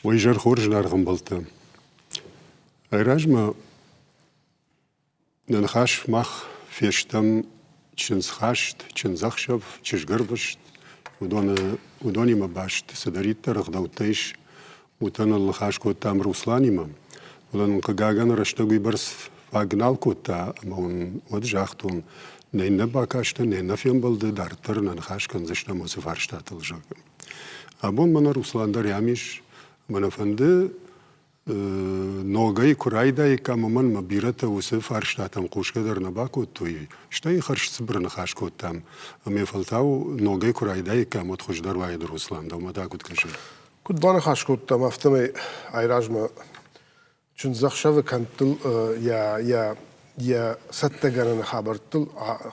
Уый изӕр хорз зынаргъ ӕмбӕлттӕ. Айразмӕ нӕ ныхас мах фестӕм чындзхаст, чындзӕхсӕв, чызгӕрвыст, уыдоны, уыдонимӕ баст цыдӕриддӕр ӕгъдӕуттӕ ис, уыдоныл ныхас кодтам Русланимӕ. Фӕлӕ нын, хъыгагӕн, рӕстӕг уыйбӕрц фаг нал кодта ӕмӕ уын уӕд загътон, нӕ иннӕ бакастӕн, нӕ иннӕ фембӕлды дарддӕр нӕ ныхас кӕндзыстӕм уыцы фарстатыл, зӕгъгӕ. Абон мӕнӕ Руслан дӕр ам ис, ӕмӕ нӕ фӕнды ногӕй куы райдаиккам, уымӕн мӕ бирӕтӕ уыцы фарстатӕм хъусгӕ дӕр нӕ бакодтой, стӕй хӕрзцыбыр ныхас кодтам. Ӕмӕ фӕлтау ногӕй куы райдаиккам, уӕд хуыздӕр уаид, Руслан, дӕумӕ та куыд кӕсы? Куыд баныхас кодтам, афтӕмӕй айразмӕ чындзӕхсӕвы кӕндтыл йӕ йӕ йӕ цӕттӕгӕнӕны хабӕрттыл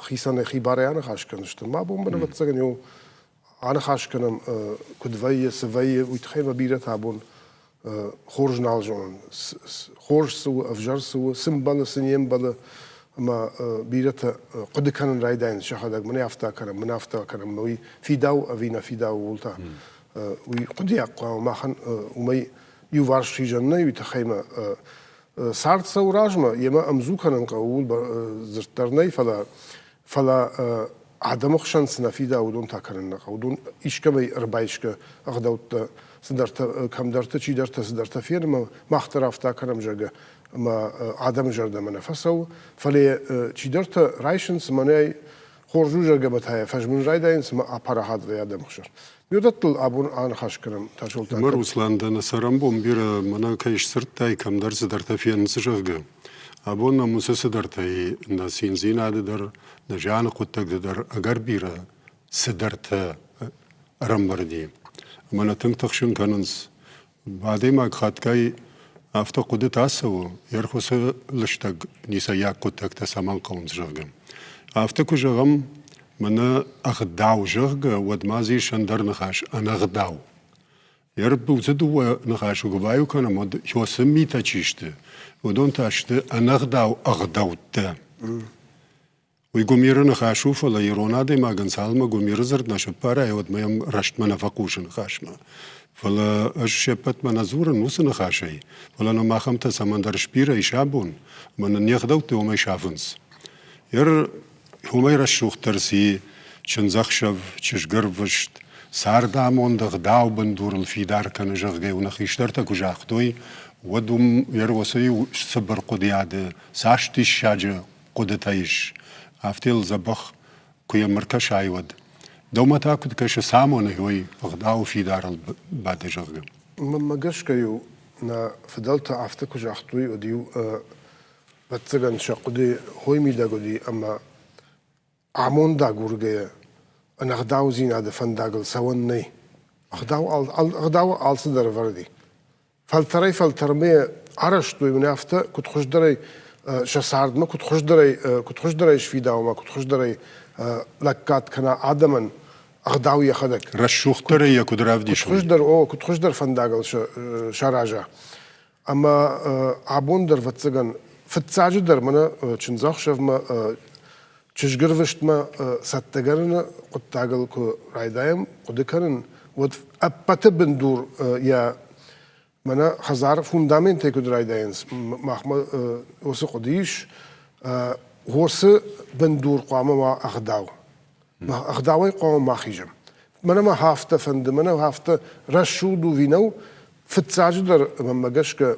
хицӕнӕй хибарӕй аныхас кӕндзыстӕм. Мӕ бон мын, ӕвӕццӕгӕн, иу аныхас кӕнӕм, куыд вӕййы, цы вӕййы, уый тыххӕй мӕ бирӕтӕ абон хорз нал зонын. Хорз цы у, ӕвзӕр цы у, цы мбӕлы, цы не мбӕлы. Ӕмӕ бирӕтӕ хъуыды кӕнын райдайынц сӕхӕдӕг, мӕнӕ афтӕ кӕнӕм, мӕнӕ афтӕ кӕнӕм, уый фидау ӕви нӕ фидау, ууыл та уый хъуыдыйаг хъуамӕ махӕн уымӕй иуварс хизӕн нӕй, уый тыххӕй мӕ цард цӕуы размӕ, йемӕ ӕмдзу кӕнын хъӕуы, ууыл дзырд дӕр нӕй, фӕлӕ фӕлӕ адӕмы хсӕн цы нӕ фидауы, уыдон та кӕнын нӕ хъӕуы. Уыдон искӕмӕй ӕрбайсгӕ ӕгъдӕуттӕ цыдӕртӕ, кӕмдӕрты чидӕртӕ цыдӕртӕ фены, ӕмӕ мах дӕр афтӕ кӕнӕм, зӕгъгӕ, ӕмӕ адӕмы зӕрдӕмӕ нӕ фӕцӕуы. Фӕлӕ чидӕртӕ райсынц мӕнӕй хорз у, зӕгъгӕ, ӕмӕ та йӕ фӕзмын райдайынц ӕмӕ апарахат вӕййы адӕмы хсӕн. Уыдӕттыл абон аныхас кӕнӕм, Тасолтан. Ӕмӕ Руслан, дӕ нӕ цӕрӕнбон бирӕ мӕнӕ кӕй сдзырдтай, кӕмдӕр цыдӕртӕ фенынц, зӕгъгӕ. Абон нӕм уыцы цыдӕртӕй нӕ циндзинады дӕр, нӕ зианы хъуыддӕгты дӕр ӕгӕр бирӕ цыдӕртӕ ӕрӕмбырди. Ӕмӕ нӕ тынг тыхсын кӕнынц. Адӕймаг хатгай афтӕ хъуыдыты ацӕуы, йе рхуысы лыстӕг ницӕйаг хъуыддӕгтӕ цӕмӕн хъӕуынц, зӕгъгӕ. Афтӕ куы зӕгъӕм, мӕнӕ ӕгъдау, зӕгъгӕ, уӕд ма дзы ис ӕндӕр ныхас ӕнӕгъдау. Уыцы дыууӕ ныхасы куы баиу кӕнӕм, уӕд цы митӕ чи сты, уыдон та сты ӕнӕгъдау ӕгъдӕуттӕ. Уый гуымиры ныхас у, фӕлӕ ирон адӕймагӕн цалынмӕ гуымиры дзырд нӕ сыппарай, уӕдмӕ йӕм рӕстмӕ нӕ фӕхъусы ныхасмӕ. Фӕлӕ ӕз се ппӕтмӕ нӕ дзурын уыцы ныхасӕй, фӕлӕ нӕм ахӕмтӕ цӕмӕндӕр сбирӕ ис абон, ӕмӕ нын не гъдӕуттӕ уымӕй сафынц. Ер уымӕй рӕсугъддӕр ци чындзӕхсӕв, чызгӕрвыст, цардамонд ӕгъдау бындурыл фидар кӕны, зӕгъгӕ-иу нӕ хистӕртӕ куы загътой, уӕд уым ер уыцы иу цыбыр хъуыдыйады цас диссаджы хъуыдытӕ ис, афтӕ йыл дзӕбӕх куы йӕм ӕркӕсай, уӕд. Дӕумӕ та куыд кӕсы, цы амоны уый ӕгъдауы фидарыл бады, зӕгъгӕ? Мӕнмӕ гӕсгӕ-иу нӕ фыдӕлтӕ афтӕ куы загътой, уӕд-иу ӕвӕццӕгӕн сӕ хъуыды хой мидӕг уыди ӕмӕ амонд агургӕйӕ ӕнӕгъдаудзинады фӕндагыл цӕуӕн нӕй. Ӕгъдауы алцыдӕр ӕвӕрд и. Фӕлтӕрӕй-фӕлтӕрмӕ арӕзтой мын афтӕ, куыд хуыздӕрӕй сӕ цардмӕ куыд хуыздӕрӕй, куыд хуыздӕрӕй сфидауа, куыд хуыздӕрӕй лӕггад кӕна адӕмӕн, ӕгъдау йӕхӕдӕг. Рӕсугъддӕрӕй йӕ куыд равдисой. Куыд хуыздӕр, о, куыд хуыздӕр фӕндагыл сараза. Ӕмӕ абон дӕр, ӕвӕццӕгӕн, фыццаджыдӕр мӕнӕ чындзӕхсӕвмӕ чызгырвыстмӕ цӕттӕгӕныны хъуыддагыл куы райдайӕм хъуыды кӕнын, уӕд ӕппӕты бындур йӕ мӕнӕ хӕдзары фундаментӕй куыд райдайынц, махмӕ уыцы хъуыды ис, уыцы бындур хъуамӕ уа ӕгъдау. Ӕгъдауӕй хъуамӕ ма хизӕм. Мӕнӕ мӕ афтӕ фӕнды, мӕнӕ афтӕ рӕсугъд у ӕви нӕу, фыццаджыдӕр мӕнмӕ гӕсгӕ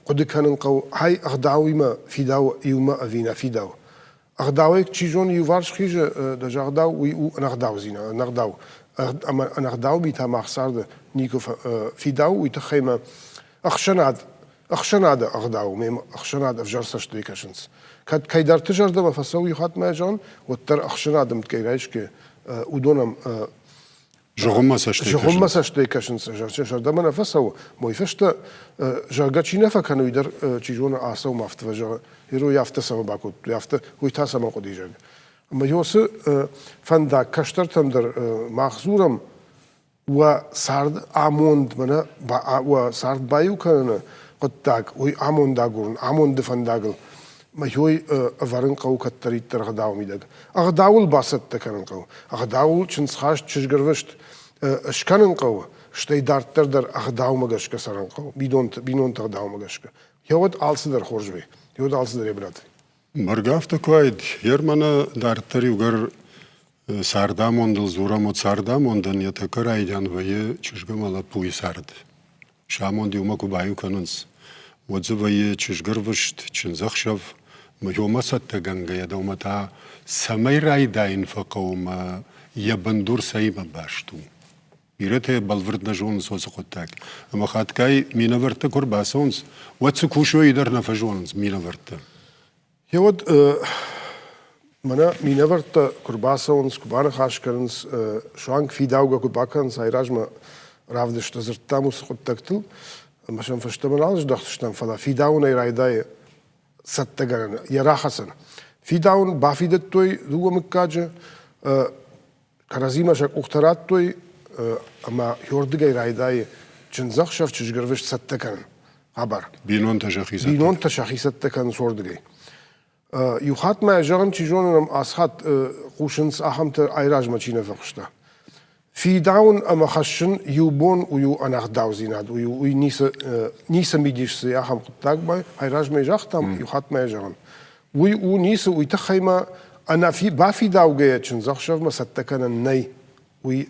хъуыды кӕнын хъӕуы, ай ӕгъдауимӕ фидауы иумӕ ӕви нӕ фидауы. Ӕгъдауӕй чи зоны иуварс хизы, дӕ загъдау, уый у ӕнӕгъдаудзинад, ӕнӕгъдау. Ӕмӕ ӕнӕгъдау митӕ мах царды никуы фидауы, уый тыххӕй мӕ ӕхсӕнад ӕхсӕнады ӕгъдау ме ӕхсӕнад ӕвзӕр цӕстӕй кӕсынц. Кӕд кӕйдӕрты зӕрдӕмӕ фӕцӕуы иу хатт мӕ зӕгъын, уӕддӕр ӕхсӕнад ӕмткӕй райсгӕ уыдонӕм Зыгъуыммӕ цӕстӕй Зыгъуыммӕ цӕстӕй кӕсынц, зӕрдӕмӕ нӕ фӕцӕуы. Мой фӕстӕ, зӕгъгӕ, чи нӕ фӕкӕны, уый дӕр, чи зоны, ацӕуы афтӕ фӕзӕгъы, Герой афтӕ цӕмӕ бакодтой, афтӕ, уый та цӕмӕ хъуыди, зӕгъгӕ. Ӕмӕ уыцы фӕндаг кӕстӕртӕм дӕр мах дзурӕм, уӕ цард амонд, мӕнӕ уӕ цард баиу кӕныны хъуыддаг, уый амонд агурын, амонды фӕндагыл мӕ ӕвӕрын хъӕуы кӕддӕриддӕр ӕгъдауы мидӕг. Ӕгъдауыл бацӕттӕ кӕнын хъӕуы. Ӕгъдауыл чындзхаст, чызгӕрвыст скӕнын хъӕуы. стӕй дарддӕр дӕр ӕгъдаумӕ гӕсгӕ цӕрын хъӕуы, бинонты ӕгъдаумӕ гӕсгӕ. Гъеуӕд алцыдӕр хорз вӕййы, гъеуӕд алцыдӕр йӕ бынаты. Бӕргӕ афтӕ куы уаид, Германы дарддӕр иугӕр цардамондыл дзурӕм, уӕд цардамондӕн йӕ тӕккӕ райдиан вӕййы чызг ӕмӕ лӕппуйы цард. Сӕ амонд иумӕ куы баиу кӕнынц, уӕд дзы вӕййы чызгӕрвыст, чындзӕхсӕв, мӕ цӕттӕгӕнгӕйӕ дӕумӕ та цӕмӕй райдайын фӕхъӕуы мӕ йӕ бындур цӕимӕ баст у? Бирӕтӕ йӕ бӕлвырд нӕ зонынц уыцы хъуыддаг. Ӕмӕ хатгай минӕвӕрттӕ куы ӕрбацӕуынц, уӕд цы кусой, дӕр нӕ фӕзонынц минӕвӕрттӕ. Гъеуӕд мӕнӕ минӕвӕрттӕ куы рбацӕуынц, куы баныхас кӕнынц, суанг фидаугӕ куы бакӕнынц, айразмӕ равдысты дзырдтам уыцы хъуыддӕгтыл, ӕмӕ сӕм фӕстӕмӕ нал здӕхтыстӕм, фӕлӕ фидауынӕй райдайы цӕттӕгӕнӕн, йӕ рахӕцӕн. Фидауын бафидыдтой дыууӕ мыггаджы, кӕрӕдзимӕ сӕ къухтӕ радтой ӕмӕ хёрдыгӕй райдайы чындзӕхсӕв чызгӕрвыст цӕттӕ кӕнын хабар. Бинонтӕ сӕхи цӕттӕ. Бинонтӕ сӕхи цӕттӕ кӕнынц уырдыгӕй. Иу хатт ма зӕгъын, чи зоны, нӕм ацы хатт хъусынц ахӕмтӕ айразмӕ чи нӕ фехъуыста. Фидауын ӕмӕ хӕссын иу бон уый у ӕнӕгъдаудзинад, уый уый ницы ницы мидис дзы ахӕм хъуыддаг айразмӕ загътам, иу хатт ма зӕгъын. Уый у ницы, уый тыххӕй ма ӕнӕфи бафидаугӕйӕ чындзӕхсӕвмӕ цӕттӕ кӕнӕн нӕй. Уый,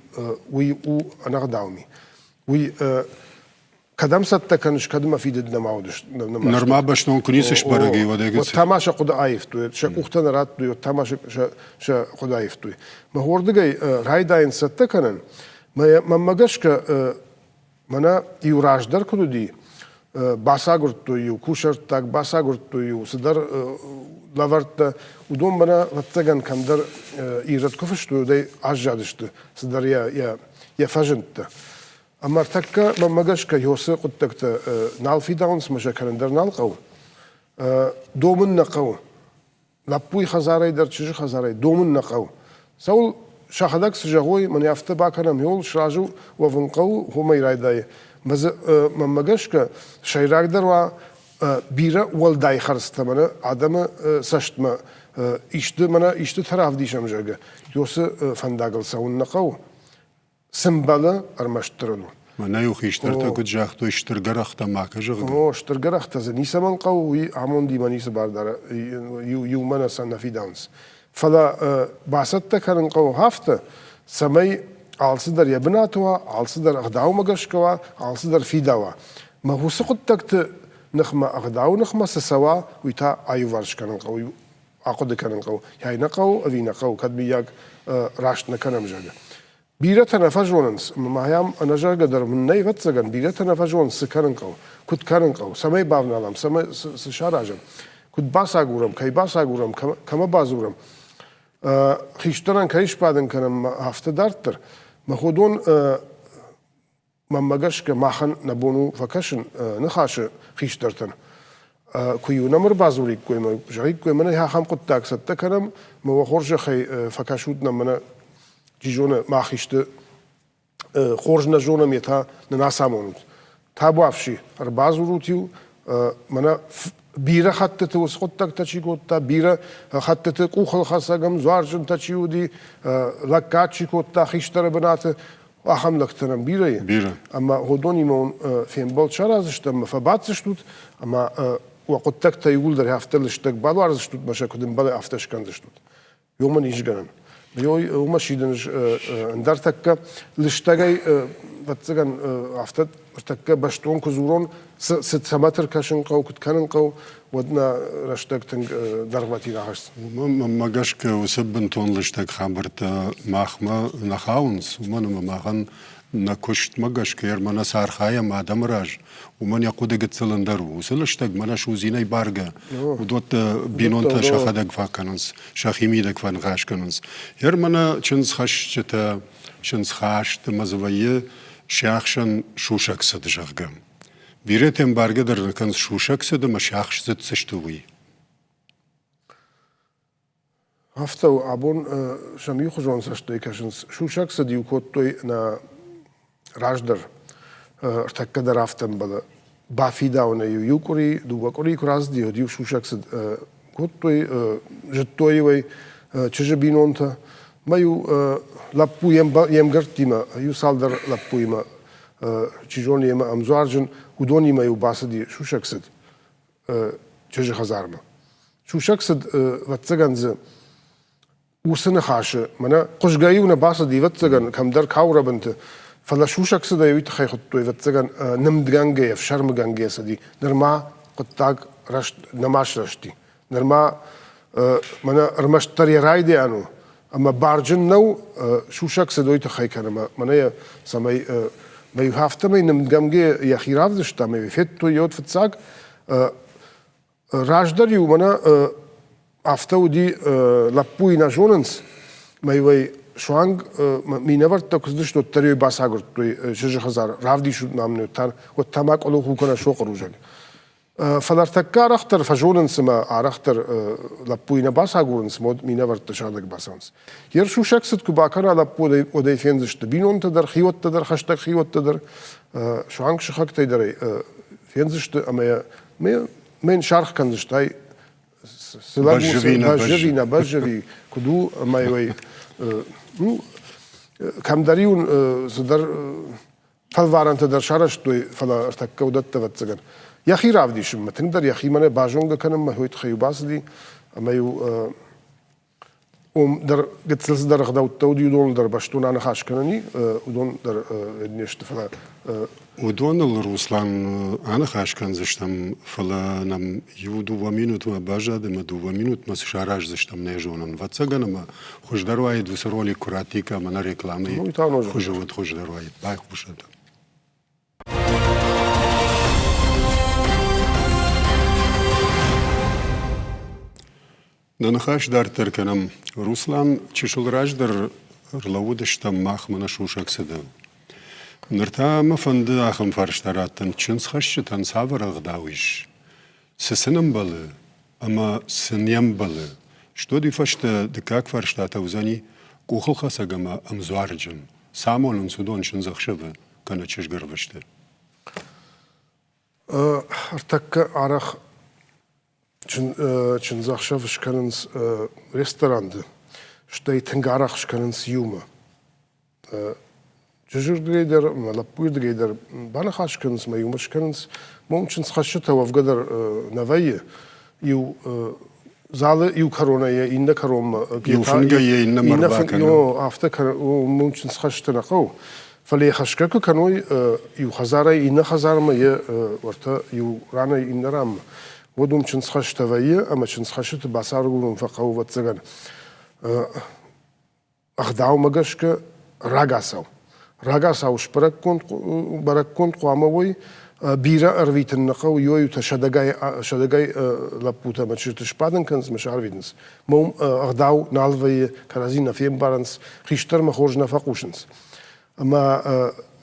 уый у ӕнӕгъдау ми. Уый кӕдӕм цӕттӕ кӕныс, кӕдмӕ фидыд нӕма уыдысты. Нырма бӕстон куы ницы сбӕрӕг и, уӕд Уӕд та ма сӕ хъуыды аивтой, сӕ къухтӕ нӕ радтой, уӕд та ма сӕ хъуыды аивтой. Мӕ уырдыгӕй райдайын цӕттӕ кӕнын, мӕнмӕ гӕсгӕ Мӕнӕ иу раздӕр куыд уыди, бацагуырдтой-иу кусӕрттаг, бацагуырдтой-иу цыдӕр лӕвӕрттӕ. Уыдон мӕнӕ, ӕвӕццӕгӕн, кӕмдӕр ирӕд куы фыстой, уӕдӕй аззадысты цыдӕр йӕ фӕзындтӕ. Ӕмӕ ӕртӕккӕ, мӕнмӕ гӕсгӕ, Йосы хъуыддӕгтӕ нал фидауынц, мӕ сӕ кӕнын дӕр нал хъӕуы. Домын нӕ хъӕуы. Лӕппуйы хӕдзарӕй дӕр, чызджы хӕдзарӕй домын нӕ хъӕуы. Цӕуыл сӕхӕдӕг цы зӕгъой, мӕнӕ афтӕ бакӕнӕм, иуыл сразы уӕвын хъӕуы, уымӕй райдайы. Мӕ дзы, мӕнмӕ гӕсгӕ, сӕйрагдӕр уа бирӕ уӕлдай хӕрдзтӕ мӕнӕ адӕмы цӕстмӕ исты, мӕнӕ истытӕ равдисӕм, зӕгъгӕ, уыцы фӕндагыл цӕуын нӕ хъӕуы. Цы мбӕлы, ӕрмӕстдӕр ын у. Мӕнӕ-иу хистӕртӕ куыд загътой, стыр гӕрӕхтӕ макӕ, зӕгъгӕ. О, стыр гӕрӕхтӕ дзы ницӕмӕн хъӕуы, уый амондимӕ ницы бар дары, иумӕ нӕ сӕ нӕ фидауынц. Фӕлӕ бацӕттӕ кӕнын хъӕуы афтӕ, цӕмӕй алцыдӕр йӕ бынаты уа, алцыдӕр ӕгъдаумӕ гӕсгӕ уа, алцыдӕр фидауа. Мӕ уыцы хъуыддӕгты ныхмӕ, ӕгъдауы ныхмӕ цы цӕуа, уый та аиуварс кӕнын хъӕуы, ахъуыды кӕнын хъӕуы, кӕй нӕ хъӕуы ӕви нӕ хъӕуы, кӕд мыййаг раст нӕ кӕнӕм, зӕгъгӕ. Бирӕтӕ нӕ фӕзонынц, ӕмӕ ма ам ӕнӕзӕгъгӕ дӕр мын нӕй, ӕвӕццӕгӕн, бирӕтӕ нӕ фӕзонынц, цы кӕнын хъӕуы, куыд кӕнын хъӕуы, цӕмӕй бавналӕм, цӕмӕй цы саразӕм, куыд бацагурӕм, кӕй бацагурӕм, кӕмӕ бадзурӕм. Хистӕрӕн кӕй сбадын кӕнӕм, афтӕ дарддӕр. Мӕ уыдон Мӕнмӕ гӕсгӕ, махӕн нӕ бон у фӕкӕсын ныхасы хистӕртӕн. Куы-иу нӕм ӕрбадзуриккой ӕмӕ зӕгъиккой, мӕнӕ ахӕм хъуыддаг цӕттӕ кӕнӕм, мӕ уӕ хорзӕхӕй фӕкӕсут нӕм, мӕнӕ, чи зоны, мах исты хорз нӕ зонӕм, йе та нын ацамонут. Табуафси, ӕрбадзурут-иу, мӕнӕ бирӕ хӕттыты уыцы хъуыддӕгтӕ чи кодта, бирӕ хӕттыты къухылхӕцӕг ӕмдзуарджынтӕ чи уыди, лӕггад чи кодта хистӕры бынаты, ахӕм лӕгтӕ нӕм бирӕ и. Бирӕ. Ӕмӕ уыдонимӕ уын фембӕлд сараздзыстӕм ӕмӕ фӕбаддзыстут, ӕмӕ уӕ хъуыддӕгтӕ иууылдӕр афтӕ лыстӕг балуардзыстут, мӕ сӕ куыд ӕмбӕлы, афтӕ скӕндзыстут. Уымӕн ис гӕнӕн. Уымӕ сидын ӕндӕр тӕккӕ лыстӕгӕй, ӕвӕццӕгӕн, афтӕ тӕккӕ бӕстон куы дзурон, цы цӕмӕты ркӕсын хъӕуы, куыд кӕнын хъӕуы, уӕд нӕ рӕстӕг тынг дӕргъвӕтин ахӕсдзӕн. Мӕнмӕ гӕсгӕ уыцы бынтон лыстӕг хабӕрттӕ махмӕ нӕ хауынц, уымӕн ӕмӕ махӕн нӕ куыстмӕ гӕсгӕ ӕрмӕ нӕ цы архайӕм адӕмы раз, уымӕн йӕ хъуыды гыццыл ӕндӕр у. Уыцы лыстӕг мӕнӕ судзинӕй баргӕ, уыдӕттӕ бинонтӕ сӕхӕдӕг фӕкӕнынц, сӕхи мидӕг фӕныхас кӕнынц. Ӕр мӕнӕ чындзхӕсджытӕ, чындзхаст ӕмӕ дзы вӕййы сиахсӕн сусӕг цыд, зӕгъгӕ. Бирӕтӕ ӕмбаргӕ дӕр нӕ кӕнынц сусӕг цыд ӕмӕ сиахсдзыд цы сты, уый. Афтӕ у, абон сӕм иухуызон цӕстӕй кӕсынц. Сусӕг цыд-иу кодтой нӕ раздӕр, ӕртӕккӕ дӕр афтӕ ӕмбӕлы. Бафидауынӕй-иу иу къуыри, дыууӕ къуырийы куы рацыди, уӕд-иу сусӕг цыд кодтой, зыдтой-иу ӕй чызджы бинонтӕ. Мӕ-иу лӕппу йе мгӕрттимӕ, иу цалдӕр лӕппуимӕ. Чи зоны, йемӕ ӕмдзуарджын, уыдонимӕ-иу бацыди сусӕг цыд чызджы хӕдзармӕ. Сусӕг цыд, ӕвӕццӕгӕн дзы уыцы ныхасы, мӕнӕ хъуызгӕ-иу нӕ бацыди, ӕвӕццӕгӕн, кӕмдӕр каурӕбынты, фӕлӕ сусӕг цыдӕй уый тыххӕй хуыдтой, ӕвӕццӕгӕн, нымдгӕнгӕ, ӕфсӕрмыгӕнгӕ цыди. Нырма хъуыддаг рӕст, нӕма срӕзти. Нырма мӕнӕ ӕрмӕстдӕр йӕ райдиан у, ӕмӕ барджын нӕу, сусӕг цыд уый тыххӕй кӕны, мӕнӕ йӕ цӕмӕй мӕ афтӕмӕй нымдгӕнгӕ йӕхи равдыста, ӕмӕ федтой йӕ фыццаг. Раздӕр-иу мӕнӕ афтӕ уыди, лӕппуйы нӕ зонынц, мӕ-иу суанг минӕвӕрттӕ куы цыдысты, уӕддӕр-иу бацагуырдтой чызджы хӕдзар, равдисут нӕм уӕд та ма къуылых у кӕнӕ сохъыр у, зӕгъгӕ. Фӕлӕ ӕртӕккӕ арӕхдӕр фӕзонынц ӕмӕ арӕхдӕр лӕппуйы нӕ бацагурынц, мод минӕвӕрттӕ сӕхӕдӕг бацӕуынц. Йе рсусӕг цыд куы бакӕна лӕппу, уӕд ӕй фендзысты бинонтӕ дӕр, хиуӕттӕ дӕр, хӕстӕг хиуӕттӕ дӕр, суанг сыхӕгтӕй дӕр ӕй фендзысты ӕмӕ йӕ мӕн саргъ кӕндзысты, ай цы лӕг у, бӕззыви, нӕ бӕззыви, куыд у, ӕмӕ ӕй ну, кӕмдӕр-иу цыдӕр фӕлварӕнтӕ дӕр сарӕзтой, фӕлӕ ӕртӕккӕ уыдӕттӕ, ӕвӕццӕгӕн, йӕхи равдисынмӕ, тынгдӕр йӕхимӕ нӕ базонгӕ кӕнынмӕ уый тыххӕй-иу бацыди, ӕмӕ-иу уым дӕр гыццыл цыдӕр ӕгъдӕуттӕ уыди, уыдоныл дӕр бӕстон аныхас кӕнӕн и, уыдон дӕр не сты, фӕлӕ Уыдоныл, Руслан, аныхас кӕндзыстӕм, фӕлӕ нӕм иу-дыууӕ минутмӕ баззад ӕмӕ дыууӕ минутмӕ цы сараздзыстӕм, нӕ зонын. Ӕвӕццӕгӕн ӕмӕ хуыздӕр уаид уыцы ролик куы раттиккам ӕмӕ нӕ рекламӕйы хуызы уӕд хуыздӕр уаид. Байхъусӕд. Нӕ ныхас дарддӕр кӕнӕм. Руслан, чысыл раздӕр ӕрлӕууыдыстӕм махмӕ нӕ сусӕг цыды. Ныр та мӕ фӕнды ахӕм фарста раттын, чындзхӕсджытӕн цавӕр ӕгъдау ис? Цы сын ӕмбӕлы ӕмӕ цы не мбӕлы? Студи фӕстӕ дыккаг фарстатӕ уыдзӕни къухылхӕцӕг ӕмӕ ӕмдзуарджын. Цы амонынц уыдон чындзӕхсӕвы кӕнӕ чызгӕрвысты? Ӕртӕккӕ арӕх чындзӕхсӕв скӕнынц ресторанты, стӕй тынг арӕх скӕнынц иумӕ. Чызджырдыгӕй дӕр ӕмӕ лӕппуйырдыгӕй дӕр баныхас кӕнынц ӕмӕ иумӕ скӕнынц. Мом чындзхӕсджытӕ уӕвгӕ дӕр нӕ вӕййы. Иу залы иу кӕронӕй йӕ иннӕ кӕронмӕ. Иу фынгӕй йӕ иннӕмӕ ӕрбакӕнын. Афтӕ мом чындзхӕсджытӕ нӕ хъӕуы. Фӕлӕ йӕ хӕсгӕ куы кӕной иу хӕдзарӕй иннӕ хӕдзармӕ, йе уӕртӕ иу ранӕй иннӕ ранмӕ, уӕд уым чындзхӕстӕ вӕййы ӕмӕ чындзхӕстыты бацаргурын фӕхъӕуы, ӕвӕццӕгӕн, ӕгъдаумӕ гӕсгӕ рагацау. Рагацау сбӕрӕггонд бӕрӕггонд хъуамӕ уой, бирӕ ӕрвитын нӕ хъӕуы, иуӕй-иутӕ сӕдӕгай, сӕдӕгай лӕппутӕ ӕмӕ чызджыты сбадын кӕнынц ӕмӕ сӕ арвитынц. Мӕ уым ӕгъдау нал вӕййы, кӕрӕдзи нӕ фембарынц, хистӕрмӕ хорз нӕ фӕхъусынц. Ӕмӕ,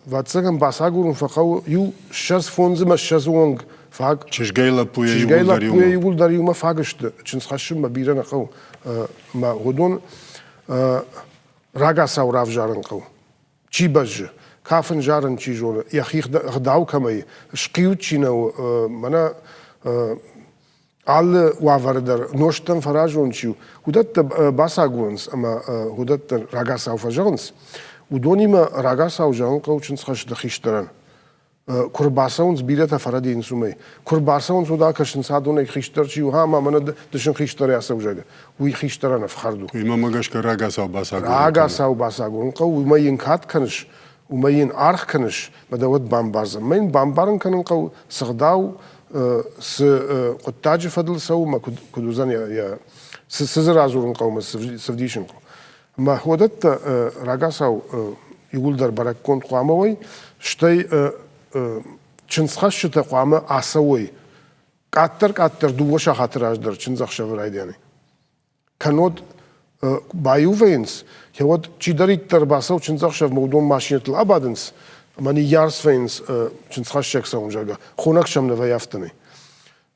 ӕвӕццӕгӕн, бацагурын фӕхъӕуы иу 25 ӕмӕ 20-ы онг фаг. Чызгӕй лӕппуйӕ Чызгӕй лӕппуйӕ иууылдӕр иумӕ фаг сты. Чындзхӕссынмӕ бирӕ нӕ хъӕуы. Ӕмӕ уыдон рагацау равзарын хъӕуы. Чи бӕззы, кафын, зарын чи зоны, йӕхи ӕгъдау кӕмӕй, схъиуд чи нӕ у, мӕнӕ алы уавӕры дӕр нозтӕн фӕразон чи у, уыдӕттӕ бацагурынц ӕмӕ уыдӕттӕ рагацау фӕзӕгъынц. Уыдонимӕ рагацау зӕгъын хъӕуы чындзхӕсты хистӕрӕн. Куы рбацӕуынц, бирӕтӕ фӕрӕдийынц уымӕй. Куы рбацӕуынц, уӕд акӕсынц адонӕй хистӕр чи у, ӕмӕ мӕнӕ дысын хистӕрӕй ацӕуы, уый хистӕрӕн ӕфхӕрд у. Уый гӕсгӕ рагацау бацагурын. Рагацау бацагурын хъӕуы, уымӕй йын кад кӕныс, уымӕй йын аргъ кӕныс, мӕ дӕ уӕд бамбардзӕн. Мӕ йын бамбарын кӕнын хъӕуы, цы гъдау, цы хъуыддаджы фӕдыл цӕуы мӕ куыд уыдзӕн йӕ цы дзы радзурын хъӕуы мӕ цы вдисын хъӕуы. Мӕ уыдӕттӕ рагацау иууылдӕр бӕрӕггонд хъуамӕ уой, стӕй чындзхӕсджытӕ хъуамӕ ацӕуой къаддӕр-къаддӕр дыууӕ сахаты раздӕр чындзӕхсӕвы райдианы. Кӕннод баиу вӕййынц, уӕд чидӕриддӕр бацӕуы чындзӕхсӕвмӕ, уыдон машинӕтыл абадынц ӕмӕ ныййарц вӕййынц чындзхӕссӕг цӕуын, зӕгъгӕ, хонӕг сӕм нӕ вӕййы афтӕмӕй.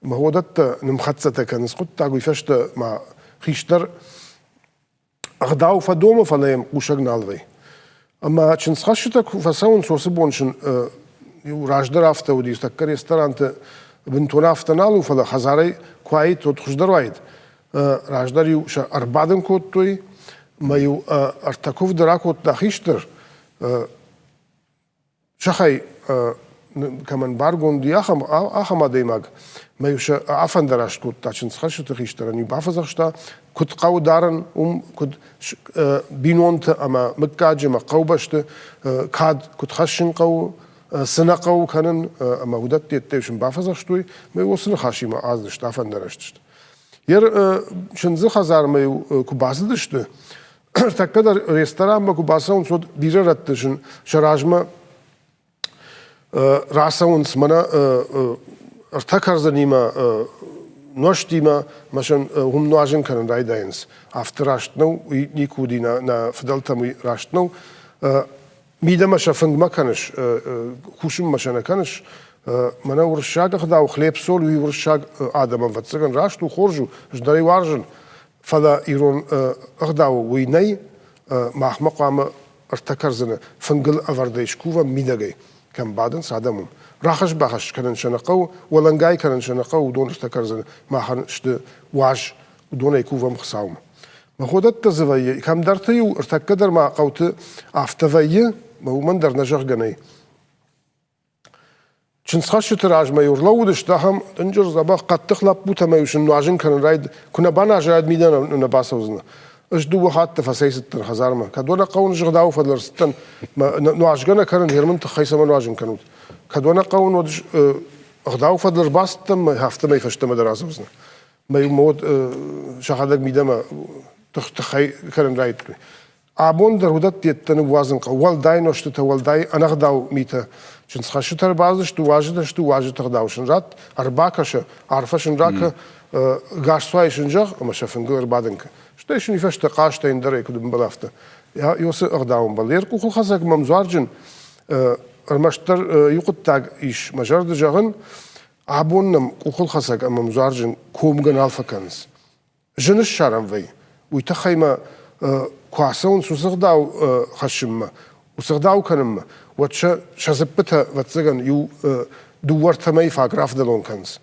Мӕ уыдӕттӕ нымхӕццӕтӕ кӕнынц хъуыддаг, уый фӕстӕ ма хистӕр ӕгъдау фӕдомы, фӕлӕ йӕм хъусӕг нал вӕййы. Ӕмӕ чындзхӕсджытӕ куы фӕцӕуынц, уыцы бон сын иу раздӕр афтӕ уыдис, тӕккӕ ресторанты бынтон афтӕ нал у, фӕлӕ хӕдзарӕй куы аид, уӕд хуыздӕр уаид. Раздӕр-иу сӕ ӕрбадын кодтой, ӕмӕ-иу ӕртӕ куывды ракодта хистӕр. Сӕхӕй кӕмӕн баргонд и, ахӕм, ахӕм адӕймаг мӕ сӕ афӕндараст кодта чындзхӕссыты хистӕрӕн-иу бафӕдзӕхста, куыд хъӕуы дарын, уым куыд бинонты ӕмӕ мыггаджы ӕмӕ хъӕубӕсты кад куыд хӕссын хъӕуы, цы нӕ хъӕуы кӕнын, ӕмӕ уыдӕтты сын бафӕдзӕхстой, мӕ уыцы ныхасимӕ ацыдысты, афӕндараст сты. Йе чындзы хӕдзармӕ-иу куы бацыдысты, ӕртӕккӕ дӕр ресторанмӕ куы бацӕуынц, уӕд бирӕ рӕтты сын сӕ размӕ рацӕуынц мӕнӕ ӕртӕ кӕрдзынимӕ, нозтимӕ, мӕ сын уым нуазын кӕнын райдайынц. Афтӕ раст нӕу, уый никуы уыди нӕ, нӕ фыдӕлтӕм уый раст нӕу. Мидӕмӕ сӕ фынгмӕ кӕныс, кусынмӕ сӕ нӕ кӕныс. Мӕнӕ уырыссаг ӕгъдау хлеб-соль, уый уырыссаг адӕмӕн, ӕвӕццӕгӕн, раст у, хорз у, ӕз дӕр ӕй уарзын. Фӕлӕ ирон ӕгъдауы уый нӕй, махмӕ хъуамӕ ӕртӕ кӕрдзыны фынгыл ӕвӕрдӕй скувӕм мидӕгӕй, кӕм бадынц адӕм уым. Рахӕсс-бахӕсс кӕнын сӕ нӕ хъӕуы, уӕлӕнгай кӕнын сӕ нӕ хъӕуы, уыдон ӕртӕ кӕрдзыны махӕн сты уаз, уыдонӕй кувӕм Хуыцаумӕ. Мӕходӕттӕ дзы вӕййы, кӕмдӕрты-иу ӕртӕккӕ дӕр ма хъӕуты афтӕ вӕййы, мӕ уымӕн дӕр нӕ зӕгъгӕ нӕй. Чындзхӕсджыты размӕ-иу ӕрлӕууыдысты ахӕм дынджыр дзӕбӕх хъӕддых лӕппутӕ ӕмӕ-иу сын нуазын кӕнын райд, куы нӕ баназайӕд мидӕмӕ нӕ бацӕудзынӕ. Ӕз дыууӕ хатты фӕцӕйцыдтӕн хӕдзармӕ. Кӕд уӕ нӕ хъӕуын зыгъдауы фӕдыл ӕрцыдтӕн, нуазгӕ нӕ кӕнын, гъер мын тыххӕй цӕмӕ нуазын кӕнут? Кӕд уӕ нӕ хъӕуын, уӕд ӕгъдауы фӕдыл ӕрбацыдтӕн мӕ афтӕмӕй фӕстӕмӕ дӕр ацӕудзынӕ. Мӕ-иу мӕ уӕд сӕхӕдӕг мидӕмӕ тыххӕй кӕнын райдыдтой. Абон дӕр уыдӕтты ныууадзын хъӕуы. Уӕлдай нозтытӕ, уӕлдай ӕнӕгъдау митӕ. Чындзхӕсджытӕ ӕрбацыдысты, уазджытӕ сты, уазджыты ӕгъдау сын ратт, ӕрбакӕсы, арфӕ сын ракӕ, гасцуайы сын зӕгъ ӕмӕ сӕ фынгыл ӕрбадын кӕ. Стӕй сын уый фӕстӕ хъазтӕ ӕндӕрӕй куыд ӕмбӕлы, афтӕ. Уыцы ӕгъдау ӕмбӕлы. Йе ркъухылхӕцӕг мӕм дзуарджын ӕрмӕстдӕр иу хъуыддаг ис мӕ зӕрды зӕгъын, абон нӕм къухылхӕцӕг ӕмӕ ӕмдзуарджын комгӕ нал фӕкӕнынц. Зын ссарӕн вӕййы. Уый тыххӕй мӕ куы ацӕуынц уыцы ӕгъдау хӕссынмӕ, уыцы ӕгъдау кӕнынмӕ, уӕд сӕ сӕ дзыппытӕ, ӕвӕццӕгӕн, иу дыууӕ-ӕртӕ мӕйы фаг рафдӕлон кӕнынц.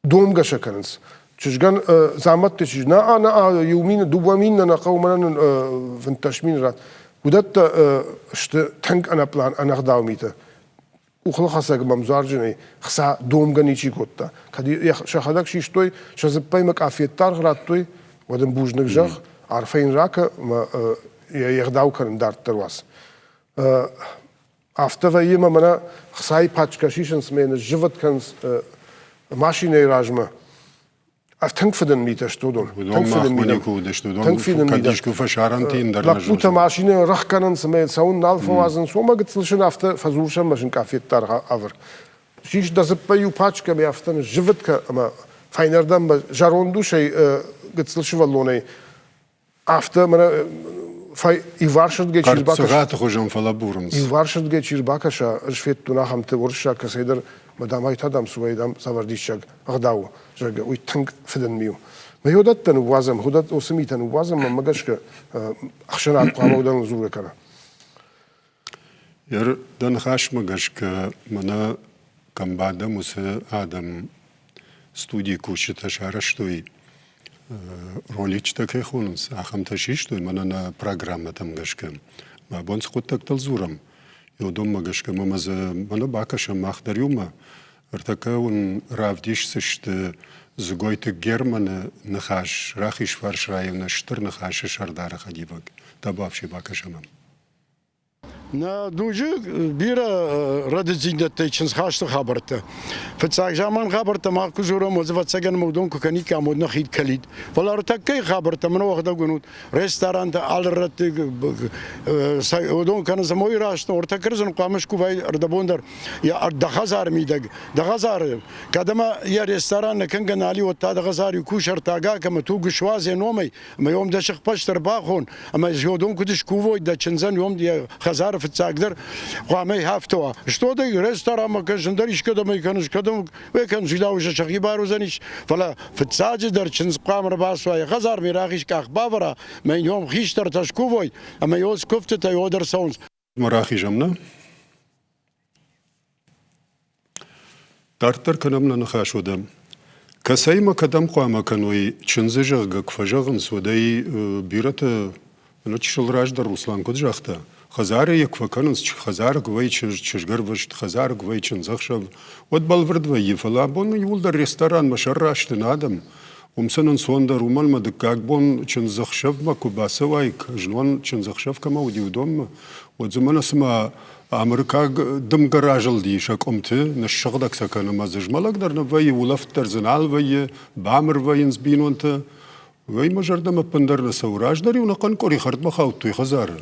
Домгӕ сӕ кӕнынц. Чызгӕн дзамӕтты чызг, нӕ, нӕ, иу мин, 2000 нӕ хъӕуы, мӕнӕн 15 000 ратт. Уыдӕттӕ сты тынг ӕнӕпълан, ӕнӕгъдау митӕ. Къухылхӕцӕг мӕм дзуарджынӕй хца домгӕ ничи кодта. Кӕд сӕхӕдӕг систой, сӕ дзыппӕй мӕ къафетты аргъ радтой, уӕд ын бузныг зӕгъ, арфӕ йын ракӕ ӕмӕ йе гъдау кӕнын дарддӕр уадз. Афтӕ вӕййы мӕ мӕнӕ хцайы пачкӕ сисынц мӕ ныззывытт кӕнынц машинӕйы размӕ. Тынг фыдын митӕ сты уыдон. Уыдон махмӕ никуы уыдысты, уыдон Тынг фидын кӕд искуы фӕсарӕнты ӕндӕр нӕ Лӕппутӕ машинӕ рӕхгӕнынц ӕмӕ цӕуын нал фӕуадзынц, уымӕ гыццыл сын афтӕ фӕдзурсӕм ӕмӕ сын къафетт даргъ ӕвӕр. Сис дӕ дзыппӕй иу пачкӕ ӕмӕ афтӕ ныззывытт кӕ ӕмӕ фӕйнӕрдӕм зӕронд усӕй гыццыл сывӕллонӕй афтӕ мӕнӕ иуварсырдгӕй чи рбакӕса. Хъӕрццыгъаты хуызӕн фӕлӕбурынц. Иуварсырдгӕй чи рбакӕса, ӕз федтон ахӕмты уырыссаг кӕцӕйдӕр, мӕ дам, ай та дам цуай, дам, цавӕр диссаг ӕгъдау у, зӕгъгӕ, уый тынг фыдӕн ми у. Мӕ уыдӕттӕ ныууадзӕм, уыцы митӕ ныууадзӕм, мӕнмӕ гӕсгӕ ӕхсӕнад хъуамӕ уыдоныл дзургӕ кӕна. Дӕ ныхасмӕ гӕсгӕ мӕнӕ кӕм бадӕм, уыцы адӕм студийы кусджытӕ сарӕзтой роличтӕ кӕй хонынц, ахӕмтӕ систой мӕнӕ нӕ программӕтӕм гӕсгӕ. Мӕ бон цы хъуыддӕгтыл дзурӕм, уыдонмӕ гӕсгӕ ӕмӕ дзы мӕнӕ бакӕсӕм мах дӕр иумӕ. Ӕртӕккӕ уын равдисдзысты Дзгойты Германы ныхас Рахизфарс районы Стыр Ныхасы сӕрдары хӕдивӕг. Табуафси бакӕсӕм ӕм. Нӕ дуджы бирӕ рӕдыддзинӕдтӕй чындзхасты хабӕрттӕ. Фыццаг заман хабӕрттӕ мах куы дзурӕм, уӕд ӕвӕццӕгӕн уыдон куы кӕниккам, уӕд нӕ хид кӕлид. Фӕлӕ ӕртӕккӕйы хабӕрттӕ мын уӕхӕдӕг уынут, ресторантӕ алы рӕтты уыдон кӕнынц ӕмӕ уый раст нӕу. Ӕртӕ кӕрдзын хъуамӕ скувай ӕрдӕбон дӕр дӕ хӕдзары мидӕг, дӕ хӕдзары. Кӕд ӕмӕ йӕ ресторан нӕ кӕнгӕ нал и, уӕд та дӕ хӕдзары иу кусӕрттаг акӕ туг суадз йӕ номӕй, ӕмӕ йӕм дӕ сыхбӕсты ӕрбахон, ӕмӕ уыдон куыд скувой дӕ чындзӕн, уым йӕ хӕдзары фыццагдӕр хъуамӕ афтӕ уа. Стодӕй ресторанмӕ кӕсын дӕр искӕдӕм ӕй кӕныс, кӕдӕм ӕй кӕныс, уый сӕ сӕхи бар уыдзӕнис, фӕлӕ фыццаджыдӕр чындз хъуамӕ ӕрбацуа, йӕ хӕдзармӕ рахиз къах бавӕра, ӕмӕ йын уым хистӕртӕ скувой, ӕмӕ йыл скуывтытӕ уӕд ӕрцӕуынц. Ма рахизӕм, нӕ? Дарддӕр кӕнӕм нӕ ныхас уӕдӕ. Кӕцӕй ӕмӕ кӕдӕм хъуамӕ кӕной чындзы, зӕгъгӕ, куы фӕзӕгъынц, уӕд ӕй бирӕтӕ, ныр чысыл раздӕр Руслан куыд загъта, Хӕдзары йӕ куы фӕкӕнынц, хӕдзары куы вӕййы чызгӕрвыст, хӕдзары куы вӕййы чындзӕхсӕв, уӕд бӕлвырд вӕййы, фӕлӕ абон иууылдӕр ресторанмӕ сӕрра сты нӕ адӕм. Уым сын ӕнцондӕр, уымӕн ӕмӕ дыккаг бон чындзӕхсӕвмӕ куы бацӕуай, знон чындзӕхсӕв кӕмӕ уыди, уыдонмӕ, уӕд дзы мӕнӕ цыма амырыкаг дымгӕ разылди сӕ къуымты, ныссыгъдӕг сӕ кӕны ӕмӕ дзы змӕлӕг дӕр нӕ вӕййы, улӕфт дӕр дзы нал вӕййы, бамыр вӕййынц бинонтӕ. Уый мӕ зӕрдӕмӕ ӕппындӕр нӕ цӕуы. Раздӕр-иу ӕнӕхъӕн къуыри хӕрдмӕ хаудтой хӕдзары.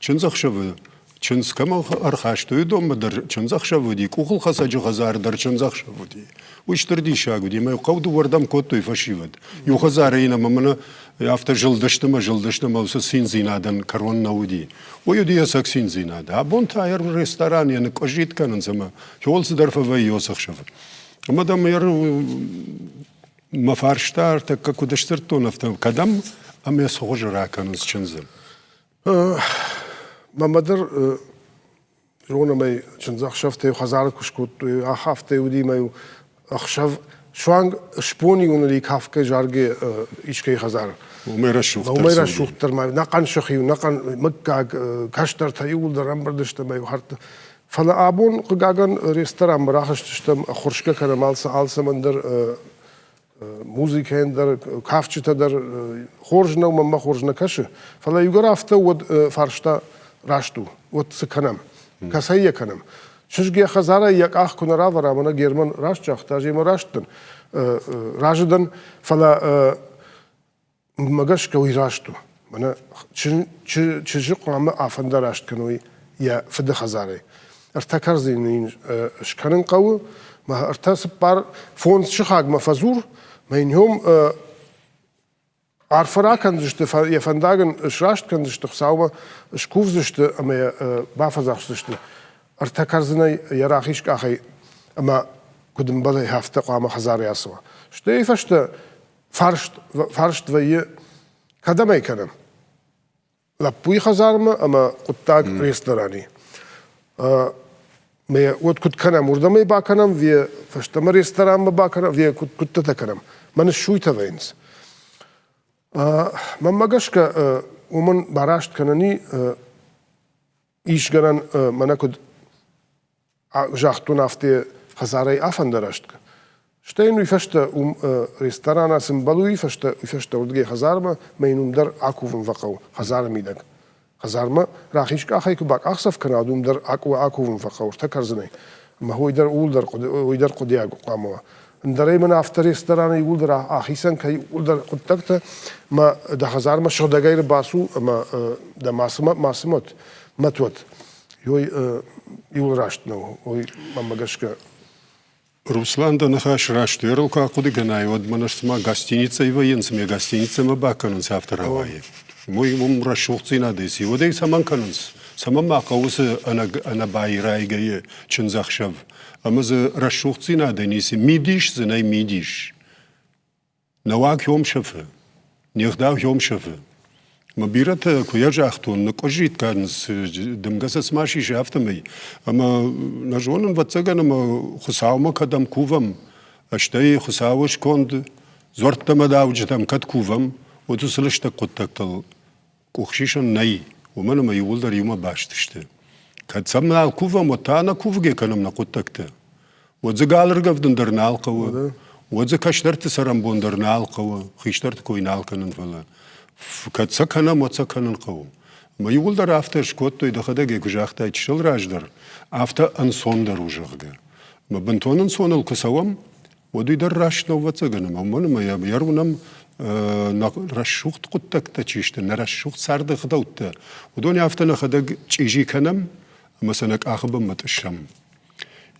Чындзӕхсӕвы чындз кӕмӕ ӕрхастой, уыдонмӕ дӕр чындзӕхсӕв уыди, къухылхӕцӕджы хӕдзары дӕр чындзӕхсӕв уыди. Уый стыр диссаг уыди, ӕмӕ хъӕу дыууӕрдӕм кодтой фӕсивӕд. Иу хӕдзары йын ӕмӕ мӕнӕ афтӕ зылдысты ӕмӕ зылдысты ӕмӕ уыцы циндзинадӕн кӕрон нӕ уыди. Уый уыди ӕцӕг циндзинад. Абон та ресторан йӕ ныкъкъуыззитт кӕнынц ӕмӕ хиуыл цыдӕр фӕвӕййы уыцы ӕхсӕвы. Ӕмӕ дӕм мӕ фарста ӕртӕккӕ куыд сдзырдтон, афтӕ кӕдӕм ӕмӕ цы хуызы ракӕнынц чындзы? Мӕнмӕ дӕр зонӕм ӕй, чындзӕхсӕвтӕ хӕдзары куы скодтой, ахафтӕ уыди мӕ-иу ӕхсӕв суанг сбон-иу нын кафгӕ заргӕ искӕй хӕдзары. Уымӕй рӕсугъддӕр. Уымӕй рӕсугъддӕр ма нӕхъӕн сыхиу, нӕхъӕн мыггаг, кӕстӕртӕ иууылдӕр ӕмбырд сты ӕмӕ-иу хӕрдты. Фӕлӕ абон, хъыгагӕн, ресторанмӕ рахызтыстӕм, ӕххуырсгӕ кӕнӕм алцӕмӕн дӕр, музыкӕйӕн дӕр, кафджытӕ дӕр. Хорз нӕу, мӕнмӕ хорз нӕ кӕсы. Фӕлӕ иугӕр афтӕ, уӕд фарста раст у, уӕд цы кӕнӕм? Кӕцӕй йӕ кӕнӕм? Чызг йӕ хӕдзарӕй йӕ къах куы нӕ равӕра, мӕнӕ Герман раст загъта, ӕз йемӕ раст дӕн, разы дӕн, фӕлӕ Уымӕ гӕсгӕ уый раст у. Мӕнӕ чызджы хъуамӕ афӕндараст кӕной йӕ фыды хӕдзарӕй. Ӕртӕ кӕрдзины йын скӕнын хъӕуы, мӕ ӕртӕ, цыппар, фондз сыхагмӕ фӕдзур, мӕ йын уым арфӕ ракӕндзысты, йӕ фӕндаг ын сраст кӕндзысты, Хуыцаумӕ скувдзысты ӕмӕ йӕ бафӕдзӕхсдзысты. Ӕртӕ кӕрдзынӕй йӕ рахиз къахӕй ӕмӕ куыд ӕмбӕлы, афтӕ хъуамӕ хӕдзарӕй ацӕуа. Стӕй фӕстӕ фарст, фарст вӕййы, кӕдӕм ӕй кӕнӕм? Лӕппуйы хӕдзармӕ ӕмӕ хъуыддаг ресторани. Мӕ уӕд куыд кӕнӕм, уырдӕм ӕй бакӕнӕм, ве фӕстӕмӕ ресторанмӕ бакӕнӕм, ве куыд куыдтӕ кӕнӕм. Мӕ ныссуйтӕ вӕййынц. Мӕнмӕ гӕсгӕ, уымӕн бараст кӕнӕни ис гӕнӕн, мӕнӕ куыд загътон, афтӕ хӕдзарӕй афӕндараст. Стӕй йын уый фӕстӕ уым ресторана цы мбӕлы, уый фӕстӕ, уый фӕстӕ уырдыгӕй хӕдзармӕ, мӕ йын уым дӕр акувын фӕхъӕуы хӕдзары мидӕг. Хӕдзармӕ рахиз къахӕй куы бакъахдзӕф кӕна, уым дӕр акувын фӕхъӕуы ӕртӕ кӕрдзынӕй. Ӕмӕ уый дӕр ууыл дӕр уый дӕр хъуыдиаг хъуамӕ уа. Ӕндӕрӕй мын афтӕ рестораны иууылдӕр ахицӕн кӕй иууылдӕр хъуыддӕгтӕ, мӕ дӕ хӕдзармӕ сыгъдӕгӕй ӕрбацу ӕмӕ дӕ мацы мацы мӕт мӕт уӕд. Ой, иуыл раст нӕу, ой, мӕнмӕ гӕсгӕ. Руслан, дӕ ныхас раст у. куы ахъуыды кӕнай, уӕд мӕнӕ цыма гостиницӕйы вӕййынц, ме гостиницӕмӕ бакӕнынц, афтӕ рауайы. Уый уым рӕсугъддзинадӕй ци, уӕд ӕй цӕмӕн кӕнынц? Цӕмӕн ма хъӕуы цы ӕнӕбайрайгӕйы чындзӕхсӕв? Ӕмӕ дзы рӕсугъддзинадӕй ницы мидис дзы нӕй мидис. Нӕуӕг хьом сӕфы, не гъдау хьом сӕфы. Мӕ бирӕтӕ, куы йӕ загътон, ныкъуыззитт кӕнынц, дымгӕ сӕ цыма сисы, афтӕмӕй. Ӕмӕ нӕ зонын, ӕвӕццӕгӕн, ӕмӕ Хуыцаумӕ кӕдӕм кувӕм, стӕй Хуыцауы сконд дзуӕрттӕ ӕмӕ дауджытӕм кӕд кувӕм, уӕд уыцы лыстӕг хъуыддӕгтыл къухсисӕн нӕй, уымӕн ӕмӕ иууылдӕр иумӕ баст сты. Кӕд сӕм нал кувӕм, уӕд та нӕ кувгӕ кӕнӕм нӕ хъуыддӕгтӕ. Уӕд дзы галыргӕвдын дӕр нал хъӕуы, уӕд дзы кӕстӕрты цӕрӕнбон дӕр нал хъӕуы, хистӕрты кой нал кӕнын, фӕлӕ кӕд сӕ кӕнӕм, уӕд сӕ кӕнын хъӕуы. Ӕмӕ иууылдӕр афтӕ скодтой, дӕхӕдӕг ӕй куы загътай чысыл раздӕр, афтӕ ӕнцондӕр у, зӕгъгӕ. Ӕмӕ бынтон ӕнцоныл куы цӕуӕм, уӕд уый дӕр раст нӕу, ӕвӕццӕгӕн, ӕмӕ уымӕн ӕмӕ йӕ уынӕм нӕ рӕсугъд хъуыддӕгтӕ чи сты, нӕ рӕсугъд царды ӕгъдӕуттӕ, уыдон афтӕ нӕхӕдӕг чъизи кӕнӕм ӕмӕ сӕ нӕ къахы бынмӕ тъыссӕм.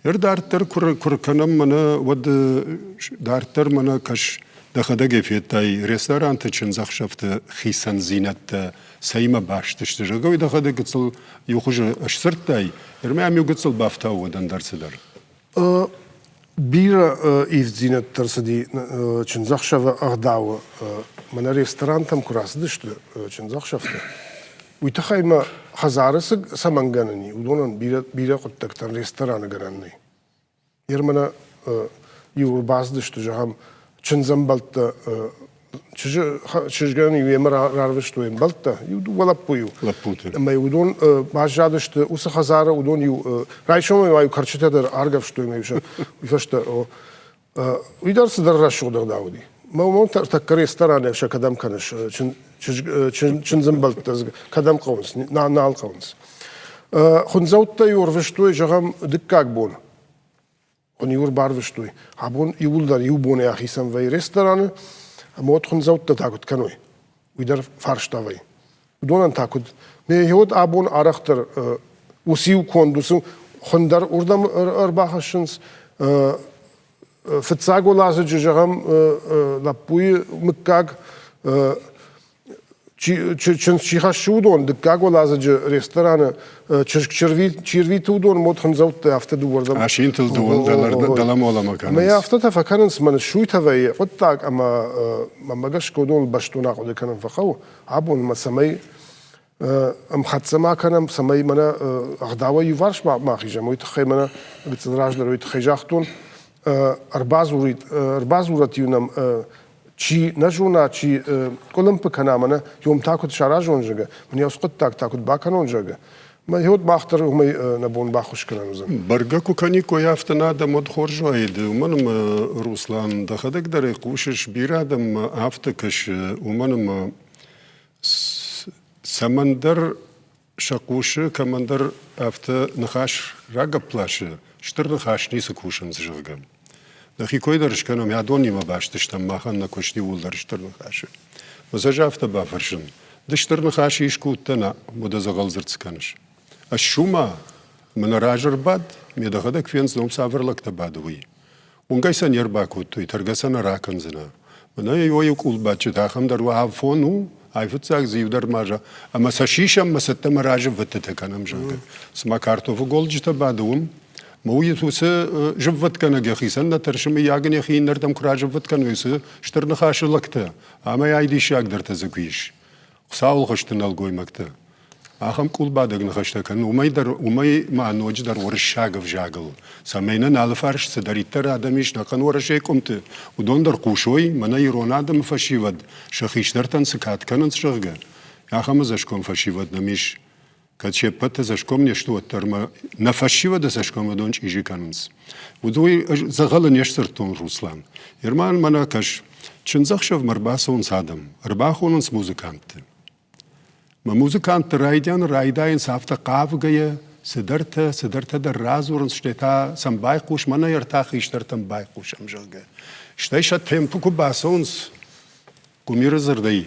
Ир дарддӕр куы кӕнӕм мӕнӕ, уӕд дарддӕр мӕнӕ кӕс, дӕхӕдӕг ӕй федтай, ресторанты чындзӕхсӕвты хицӕндзинӕдтӕ цӕимӕ баст сты, зӕгъгӕ, уый дӕхӕдӕг гыццыл иу хуызы сдзырдтай, ӕрмӕ ам иу гыццыл бафтау уӕд ӕндӕр цыдӕр. Бирӕ ивддзинӕдтӕ ӕрцыди чындзӕхсӕвы ӕгъдауы. Мӕнӕ ресторантӕм куы рацыдысты чындзӕхсӕвты, уый тыххӕй мӕ хӕдзары цы цӕмӕн гӕнӕн и, уыдонӕн бирӕ, бирӕ хъуыддӕгтӕн рестораны гӕнӕн нӕй. Ныр мӕнӕ иу ӕрбацыдысты, зӕгъӕм, чындзӕмбӕлттӕ. Чызгӕн иу йемӕ рарвыстой ӕмбӕлттӕ, иу дыууӕ лӕппу-иу. Лӕппуты. Ӕмӕ уыдон баззадысты уыцы хӕдзары, уыдон-иу райсомӕй ма-иу кӕрчытӕ дӕр аргӕвстой ӕмӕ-иу сӕ уый фӕстӕ уый дӕр цыдӕр рӕсугъд ӕгъдау уыди. Мӕ уымӕн тӕккӕ рестораны сӕ кӕдӕм кӕныс, чындзӕмбӕлттӕ кӕдӕм хъӕуынц, нал хъӕуынц. Хуындзӕуттӕ-иу ӕрвыстой, зӕгъӕм, дыккаг бон. Иу ӕрбарвыстой. Абон иууылдӕр иу бонӕй ахицӕн вӕййы рестораны, ӕмӕ уӕд хуындзӕуттӕ та куыд кӕной, уый дӕр фарста вӕййы. Уыдонӕн та куыд? Ме уӕд абон арӕхдӕр уыцы-иу конд, уыцы хуын дӕр уырдӕм ӕрбахӕссынц. Фыццаг уӕладзыджы, зӕгъӕм, лӕппуйы мыггаг чындз чи хӕссы, уыдон дыккаг уӕладзыджы рестораны чызг чи рвиты, уыдон мод хындзӕуттӕ афтӕ дыууӕрдӕм. Асинтыл дыууӕ дӕлӕмӕ кӕнынц. Ӕмӕ афтӕтӕ фӕкӕнынц, мӕн суйтӕ вӕййы хъуыддаг ӕмӕ мӕнмӕ гӕсгӕ уыдоныл бӕстон ахъуыды кӕнын фӕхъӕуы. Абон мӕ цӕмӕй ӕмхӕццӕ ма кӕнӕм, цӕмӕй мӕнӕ ӕгъдауӕй иуварс ма ахизӕм, уый тыххӕй мӕнӕ гыццыл раздӕр уый тыххӕй загътон, ӕрбадзурӕт-иу нӕм чи нӕ зона, чи къуылымпы кӕна, мӕнӕ йом та куыд саразон, зӕгъгӕ, мӕн йӕ хъуыддаг та куыд бакӕнон, зӕгъгӕ, мӕ уӕд мах дӕр уымӕй нӕ бон баххуыс кӕнӕн уыдзӕн. Бӕргӕ куы кӕниккой афтӕ нӕ адӕм, уӕд хорз уаид, уымӕн ӕмӕ, Руслан, дӕхӕдӕг дӕр ӕй хъусыс, бирӕ адӕммӕ афтӕ кӕсы, уымӕн ӕмӕ цӕмӕндӕр сӕ хъусы кӕмӕндӕр афтӕ ныхас рагӕпп ласы, стыр ныхас ницы кусынц, зӕгъгӕ. Нӕхи кой дӕр скӕнӕм, адонимӕ баст стӕм, махӕн нӕ куыст иууылдӕр стыр ныхасы. Ӕз ӕз афтӕ бафӕрсын, ды стыр ныхасы искуы уыдтӕ нӕ, уӕдӕ дзӕгъӕлдзырд цы кӕныс? Ӕссу ма, мӕнӕ разы ӕрбад, ме дӕхӕдӕг фендзынӕ, уым цавӕр лӕгтӕ бады, уый. Уынгӕй сӕ не рбакодтой, тӕргӕ сӕ нӕ ракӕндзынӕ. Мӕнӕ иуӕй-иу къулбадджытӕ ахӕм дӕр афон у, айфыццаг дзы иу дӕр ма ӕмӕ сӕ сисӕм мӕ цӕттӕ мӕ разыввӕттытӕ кӕнӕм, зӕгъгӕ. Цыма картофы голджытӕ бады уым, мӕ уый уыцы зыввӕтгӕнӕг йӕхицӕн нӕ тӕрсы, мыййаг ын йӕхи иннӕрдӕм куы разыввӕтт кӕной, уыцы стыр ныхасы лӕгтӕ, амӕй ай диссагдӕртӕ дзы куы ис. Хуыцауыл хызты нӕлгоймӕгтӕ. Ахӕм къулбадӕг ныхӕстӕ кӕнын, уымӕй дӕр, уымӕй ма ноджыдӕр уырыссаг ӕвзагыл, цӕмӕй нын алыфарс цыдӕриддӕр адӕм ис нӕхъӕн Уӕрӕсейы къуымты, уыдон дӕр хъусой, мӕнӕ ирон адӕмы фӕсивӕд сӕ хистӕртӕн цы кад кӕнынц, зӕгъгӕ. Ахӕм ӕдзӕсгом фӕсивӕд нӕм ис. Кӕд се ппӕт ӕдзӕсгом не сты, уӕддӕр ма нӕ фӕсивӕды цӕсгом уыдон чъизи кӕнынц. Уыдой ӕз дзӕгъӕлы не сдзырдтон, Руслан. Ерман, мӕнӕ кӕс, чындзӕхсӕвмӕ ӕрбацӕуынц адӕм, ӕрбахонынц музыкантты. Мӕ музыкантты райдианы райдайынц афтӕ хъавгӕйӕ, цыдӕртӕ, цыдӕртӕ дӕр радзурынц, стӕй та сӕм байхъус, мӕнӕ ӕртӕ хистӕртӕм байхъусӕм, зӕгъгӕ. Стӕй сӕ темпы куы бацӕуынц гуымиры дзырдӕй,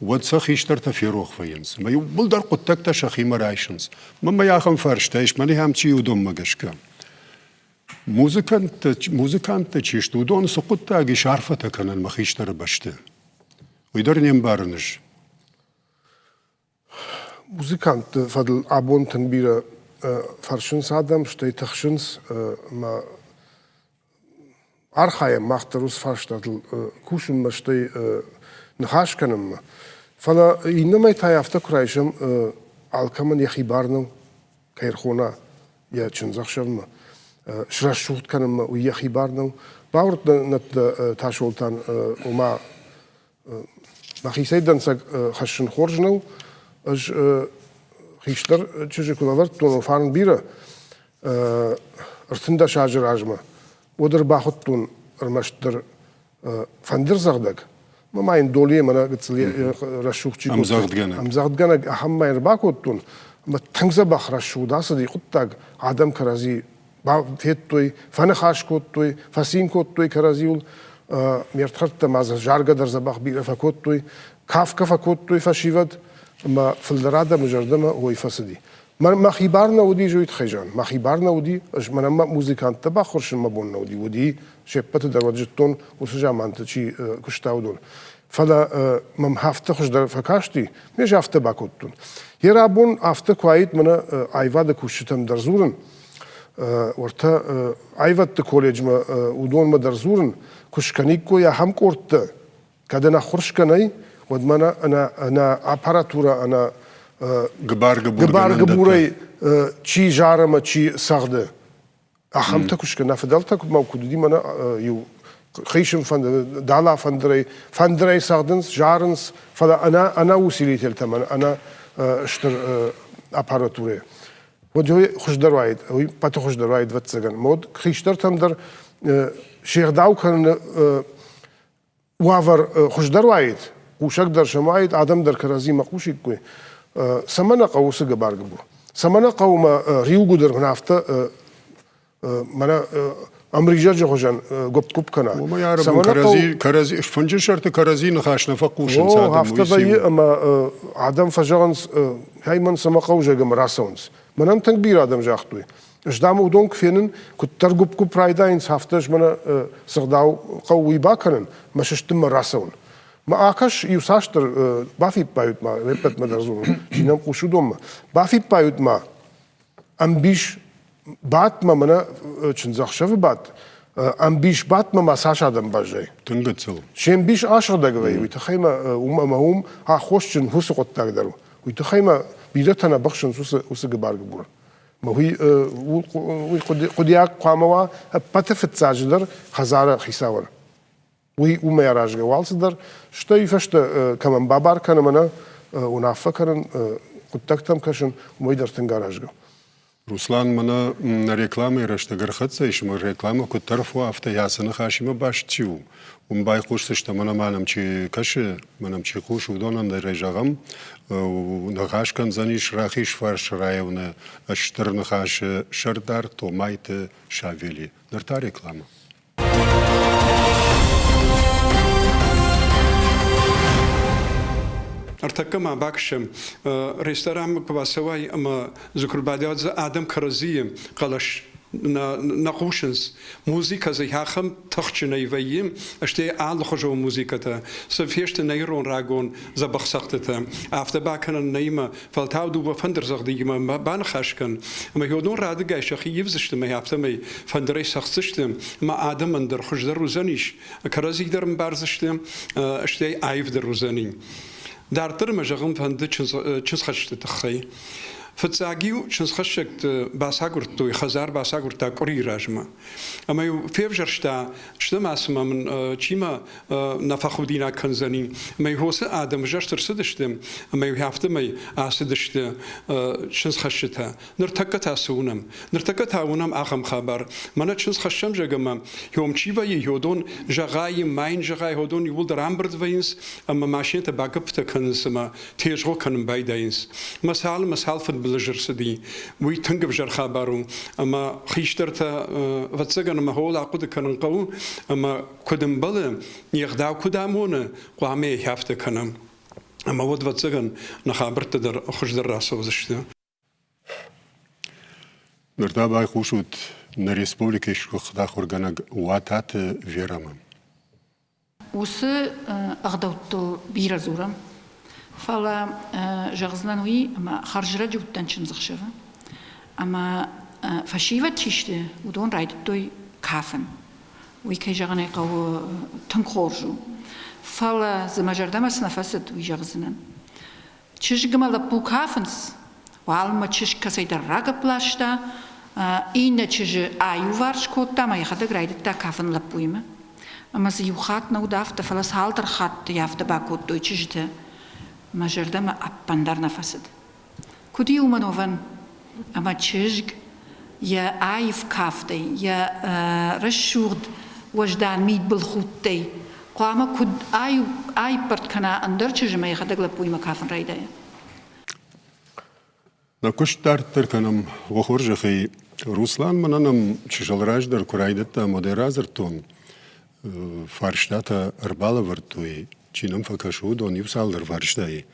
уӕд сӕ хистӕртӕ ферох вӕййынц ӕмӕ иууылдӕр хъуыддӕгтӕ сӕхимӕ райсынц. Мӕнмӕ ахӕм фарста ис, мӕнӕ ам чи уыдонмӕ гӕсгӕ. Музыканттӕ, музыканттӕ чи сты, уыдон цы хъуыддаг ис арфӕтӕ кӕнын мӕ хистӕры бӕсты? Уый дӕр не мбарын ӕз. Музыкантты фӕдыл абон тынг бирӕ фӕрсынц адӕм, стӕй тыхсынц ӕмӕ архайӕм мах дӕр уыцы фарстатыл кусынмӕ, стӕй ныхас кӕнынмӕ. Фӕлӕ иннӕмӕй та афтӕ куы райсӕм, алкӕмӕн йӕхи бар нӕу, кӕй ӕрхона йӕ чындзӕхсӕвмӕ, срӕсугъд кӕнынмӕ, уый йӕхи бар нӕу. Бауырнӕд дӕ, Тасолтан, ома мӕхицӕй дӕнцӕг хӕссын хорз нӕу. Ӕз хистӕр чызджы куы лӕвӕрдтон, фарн бирӕ, 13 азы размӕ, уӕд ӕрбахуыдтон ӕрмӕстдӕр фӕндырдзӕгъдӕг. Мӕ ма йын долийы мӕнӕ гыццыл рӕсугъд чи кодта. Ӕмдзӕгъдгӕнӕг. Ӕмдзӕгъдгӕнӕг ахӕм ма йын ӕрбакодтон. Ӕмӕ тынг дзӕбӕх рӕсугъд ацыди хъуыддаг. Адӕм кӕрӕдзи федтой, фӕныхас кодтой, фӕцин кодтой кӕрӕдзиуыл. Ме рдхӕрдтӕ ма дзы заргӕ дӕр дзӕбӕх бирӕ фӕкодтой, кафгӕ фӕкодтой фӕсивӕд, ӕмӕ фылдӕр адӕмы зӕрдӕмӕ уый фӕцыди. Мӕхи бар нӕ уыди, зоид Хайжан, мӕхи бар нӕ уыди, ӕз мӕнӕн мӕ музыканттӕ баххуырсын мӕ бон нӕ уыди, уыди се ппӕты дӕр уӕд зыдтон, уыцы заманты чи куыста, уыдон. Фӕлӕ мӕм афтӕ хуыздӕр фӕкасти, ме ӕз афтӕ бакодтон. Йе рабон афтӕ куы аид, мӕнӕ аивады кусджытӕм дӕр дзурын, уӕртӕ аивӕдты колледжмӕ уыдонмӕ дӕр дзурын, куы скӕниккой ахӕм къордтӕ, кӕд ӕнӕ ӕххуырсгӕ нӕй, уӕд мӕнӕ ӕнӕ, ӕнӕ аппаратурӕ, ӕнӕ гыбар-гыбурӕй чи зары ӕмӕ чи цӕгъды, ахӕмтӕ куы скӕна, фыдӕлтӕ куы куыд уыди, мӕнӕ иу. Хъисын фӕндыр, дала фӕндырӕй, фӕндырӕй цӕгъдынц, зарынц, фӕлӕ ӕнӕ, ӕнӕ усилительтӕм, ӕнӕ стыр аппаратурӕ. Уӕд уый хуыздӕр уаид, уый пӕты хуыздӕр уаид, ӕвӕццӕгӕн. Мод хистӕртӕм дӕр се гъдау кӕныны уавӕр хуыздӕр уаид, хъусӕг дӕр сӕм уаид, адӕм дӕр кӕрӕдзимӕ хъусиккой. Цӕмӕн нӕ хъӕуы уыцы гыбар-гыбур? Цӕмӕн нӕ хъӕуы мӕ риугуыдыр мын афтӕ мӕнӕ ӕмризӕджы хуызӕн гуыпп-гуыпп кӕна. Уымӕй арӕбын кӕрӕдзи, кӕрӕдзи, фынджы сӕрты кӕрӕдзи ныхас нӕ фӕхъусынц адӕм. Афтӕ вӕййы ӕмӕ адӕм фӕзӕгъынц, хай мӕн цӕмӕ хъӕуы, зӕгъгӕ, ӕмӕ рацӕуынц. Мӕнӕн тынг бирӕ адӕм загътой. Ӕз дам уыдон куы фенын, куыддӕр гуыпп-гуыпп райдайынц, афтӕ ӕз мӕнӕ цы гъдау хъӕуы, уый бакӕнын, мӕ сыстынмӕ рацӕуын. Ма акӕс иуцасдӕр, бафиппайут ма, ме ппӕтмӕ дӕр дзурын, чи нӕм хъусы, уыдонмӕ. Бафиппайут ма, ӕмбис бадтмӕ мӕнӕ чындзӕхсӕвы бадт, ӕмбис бадтмӕ ма цас адӕм баззайы? Тынг гыццыл. Се мбис асыгъдӕг вӕййы, уый тыххӕй ма уым ӕмӕ уым аххосджын уыцы хъуыддаг дӕр у. Уый тыххӕй ма бирӕтӕ нӕ быхсынц уыцы, уыцы гыбар-гыбур. Уый, уый хъуыдиаг хъуамӕ уа ӕппӕты фыццаджыдӕр хӕдзары хицауӕн. Уый уымӕй аразгӕ у алцыдӕр. Стӕй фӕстӕ кӕмӕн бабар кӕнӕм ӕнӕ уынаффӕ кӕнын, хъуыддӕгтӕм кӕсын, уымӕй дӕр тынг аразгӕ. Руслан, мӕнӕ нӕ рекламӕйы рӕстӕг ӕрхӕццӕ ис, ӕмӕ рекламӕ куыддӕр фӕуа, афтӕ йӕ ацы ныхасимӕ баст чи у, уым байхъусдзыстӕм, ӕмӕ ма нӕм чи кӕсы, ма нӕм чи хъусы, уыдонӕн дӕр ӕй зӕгъӕм, ныхас кӕндзӕнис Рахизфарсы районы Стыр Ныхасы сӕрдар Томайты Савели. Ныр та реклама. Ӕртӕккӕ ма бакӕсӕм, ресторанмӕ куы бацӕуай ӕмӕ дзы куы рбадӕуа, адӕм кӕрӕдзийы хъӕлӕс нӕ хъусынц. Музыкӕ дзы ахӕм тыхджынӕй вӕййы, стӕй алыхуызон музыкӕтӕ. Цы фесты нӕ ирон рагон дзӕбӕх цӕгъдтытӕ, афтӕ бакӕнӕн нӕимӕ, фӕлтау дыууӕ фӕндырдзӕгъдыгимӕ баныхас кӕн, ӕмӕ уыдон радыгай сӕхи ивдзысты ӕмӕ афтӕмӕй фӕндырӕй цӕгъддзысты, ӕмӕ адӕмӕн дӕр хуыздӕр уыдзӕнис, кӕрӕдзи дӕр ӕмбардзысты, стӕй аивдӕр уыдзӕни. Дарддӕр мӕ зӕгъын фӕнды чындзхӕсджыты тыххӕй. Фыццаг-иу чындзхӕссӕгты бацагуырдтой, хӕдзар бацагуырдта къуырийы размӕ. Ӕмӕ-иу февзӕрста, стӕм ма цыма мын чи мӕ нӕ фӕхудинаг кӕндзӕни. Ӕмӕ хосы адӕм зӕст ӕрцыдысты, ӕмӕ-иу афтӕмӕй ацыдысты чындзхӕсджытӕ. Ныртӕккӕ та цы уынӕм? Ныртӕккӕ та уынӕм ахӕм хабар. Мӕнӕ чындз хӕссӕм, зӕгъ, ӕмӕ йом чи вӕййы, йодон зӕгъай, ма йын зӕгъай, уыдон иууылдӕр амбырд вӕййынц ӕмӕ машинӕтӕ багӕппытӕ кӕнынц ӕмӕ тезгъо кӕнын байдайынц. Мӕ цал ӕмӕ цал фыдбылыз ӕрцыди, уый тынг ӕвзӕр хабар у. Ӕмӕ хистӕртӕ, ӕвӕццӕгӕн, ӕмӕ хол ахъуыды кӕнын хъӕуы, ӕмӕ куыд ӕмбӕлы, не гъдау куыд амоны, хъуамӕ йӕ афтӕ кӕнӕм. Ӕмӕ уӕд, ӕвӕццӕгӕн, нӕ хабӕрттӕ дӕр хуыздӕр рацӕудзысты. Ныр та байхъусут нӕ республикӕйы сгуыхт ахуыргӕнӕг Уататы Верӕмӕ. Уыцы ӕгъдӕуттыл бирӕ дзурӕм, фӕлӕ зӕгъдзынӕн уый, ӕмӕ хӕрзрӕджы уыдтӕн чындзӕхсӕвы ӕмӕ фӕсивӕд чи сты, уыдон райдыдтой кафын. Уый, кӕй зӕгъын ӕй хъӕуы, тынг хорз у. Фӕлӕ дзы мӕ зӕрдӕмӕ цы нӕ фӕцыд, уый зӕгъдзынӕн. Чызг ӕмӕ лӕппу кафынц, уалынмӕ чызг кӕцӕйдӕр рагӕпп ласта, иннӕ чызджы аиуварс кодта ӕмӕ йӕхӕдӕг райдыдта кафын лӕппуимӕ. Ӕмӕ дзы иу хатт нӕ уыд афтӕ, фӕлӕ цалдӕр хатты афтӕ бакодтой чызджытӕ. Мӕ зӕрдӕмӕ ӕппындӕр нӕ фӕцыд. Куыд и уымӕн уӕвӕн? Ӕмӕ чызг йӕ аив кафтӕй, йӕ рӕсугъд уӕздан мидбылхудтӕй хъуамӕ куыд аиппӕрд кӕна ӕндӕр чызджы ӕмӕ йӕхӕдӕг лӕппуимӕ кафын райдайа? Нӕ куыст дарддӕр кӕнӕм. Уӕ хорзӕхӕй, Руслан мӕнӕн ӕм чысыл раздӕр куы райдыдта, уӕд ӕй радзырдтон, фарстатӕ ӕрбалӕвӕрдтой, чи нӕм фӕкӕсы, уыдон иу цалдӕр фарстайы.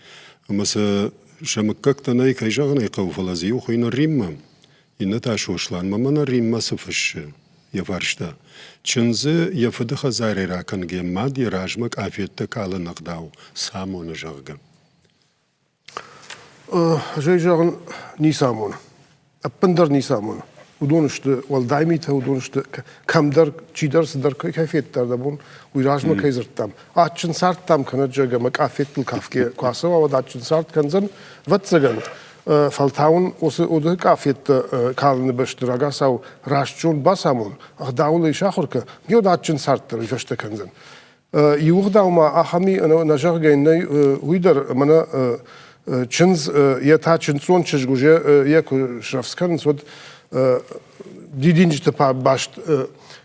Ӕмӕ сӕ сӕ мыггӕгтӕ нӕй, кӕй зӕгъын ӕй хъӕуы, фӕлӕ дзы иу хуыйны Риммӕ, иннӕ та Сосланмӕ. Мӕнӕ Риммӕ цы фыссы йӕ фарста. Чындзы йӕ фыды хӕдзарӕй ракӕнгӕ мад йӕ размӕ къафеттӕ калын ӕгъдау цы амоны, зӕгъгӕ. Ӕз ӕй зӕгъын, ницы амоны. Ӕппындӕр ницы амоны. Уыдон сты уӕлдай митӕ, уыдон сты кӕмдӕр, чидӕр цыдӕр кӕй федта дӕ бон, уый размӕ кӕй дзырдтам. Адджын цард дам кӕнӕд, зӕгъгӕ, ӕмӕ къафеттыл кафгӕ куы ацӕуа, уӕд адджын цард кӕндзӕн, ӕвӕццӕгӕн. Фӕлтау ын уыцы уды къафеттӕ калыны бӕсты рагацау раст зонд бацамон, ӕгъдауыл ӕй сахуыр кӕн, ме адджын цард дӕр уый фӕстӕ кӕндзӕн. Иу ӕгъдау ма ахӕм и, нӕ зӕгъгӕ нӕй, уый дӕр мӕнӕ чындз, йӕ та чындздзон чызг уже йӕ куы срӕвдз кӕнынц, уӕд дидинджыты баст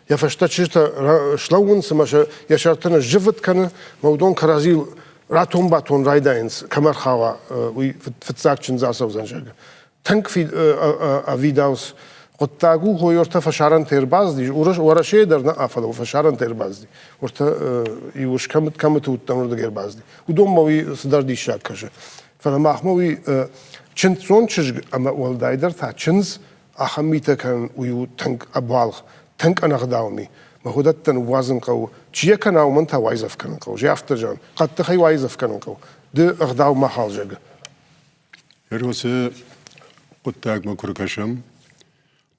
йӕ фӕстӕ чызджытӕ слӕууынц ӕмӕ сӕ йӕ сӕртӕ ныззыввытт кӕны, ӕмӕ уыдон кӕрӕдзийыл ратон-батон райдайынц, кӕм ӕрхауа, уый фыццаг чындз ацӕудзӕн, зӕгъгӕ. Тынг ӕвидауц хъуыддаг у, хой ӕртӕ фӕсарӕнтӕ ӕрбацыди, Уӕрӕсейы дӕр нӕ, фӕлӕ фӕсарӕнтӕ ӕрбацыди. Уӕртӕ иу ус кӕмыты уыдтӕн, уырдыгӕй ӕрбацыди. Уыдонмӕ уый цыдӕр диссаг кӕсы. Фӕлӕ махмӕ уый чындздзон чызг ӕмӕ уӕлдайдӕр та чындз ахӕм митӕ кӕнын уый у тынг ӕбуалгъ, тынг ӕнӕгъдау ми. Мӕ уыдӕттӕ ныууадзын хъӕуы. Чи йӕ кӕна, уымӕн та уайдзӕф кӕнын хъӕуы. Зе афтӕ зӕгъын, хъӕддыхӕй уайдзӕф кӕнын хъӕуы. Ды ӕгъдау ма хал, зӕгъы. Уыцы хъуыддагмӕ куы ркӕсӕм,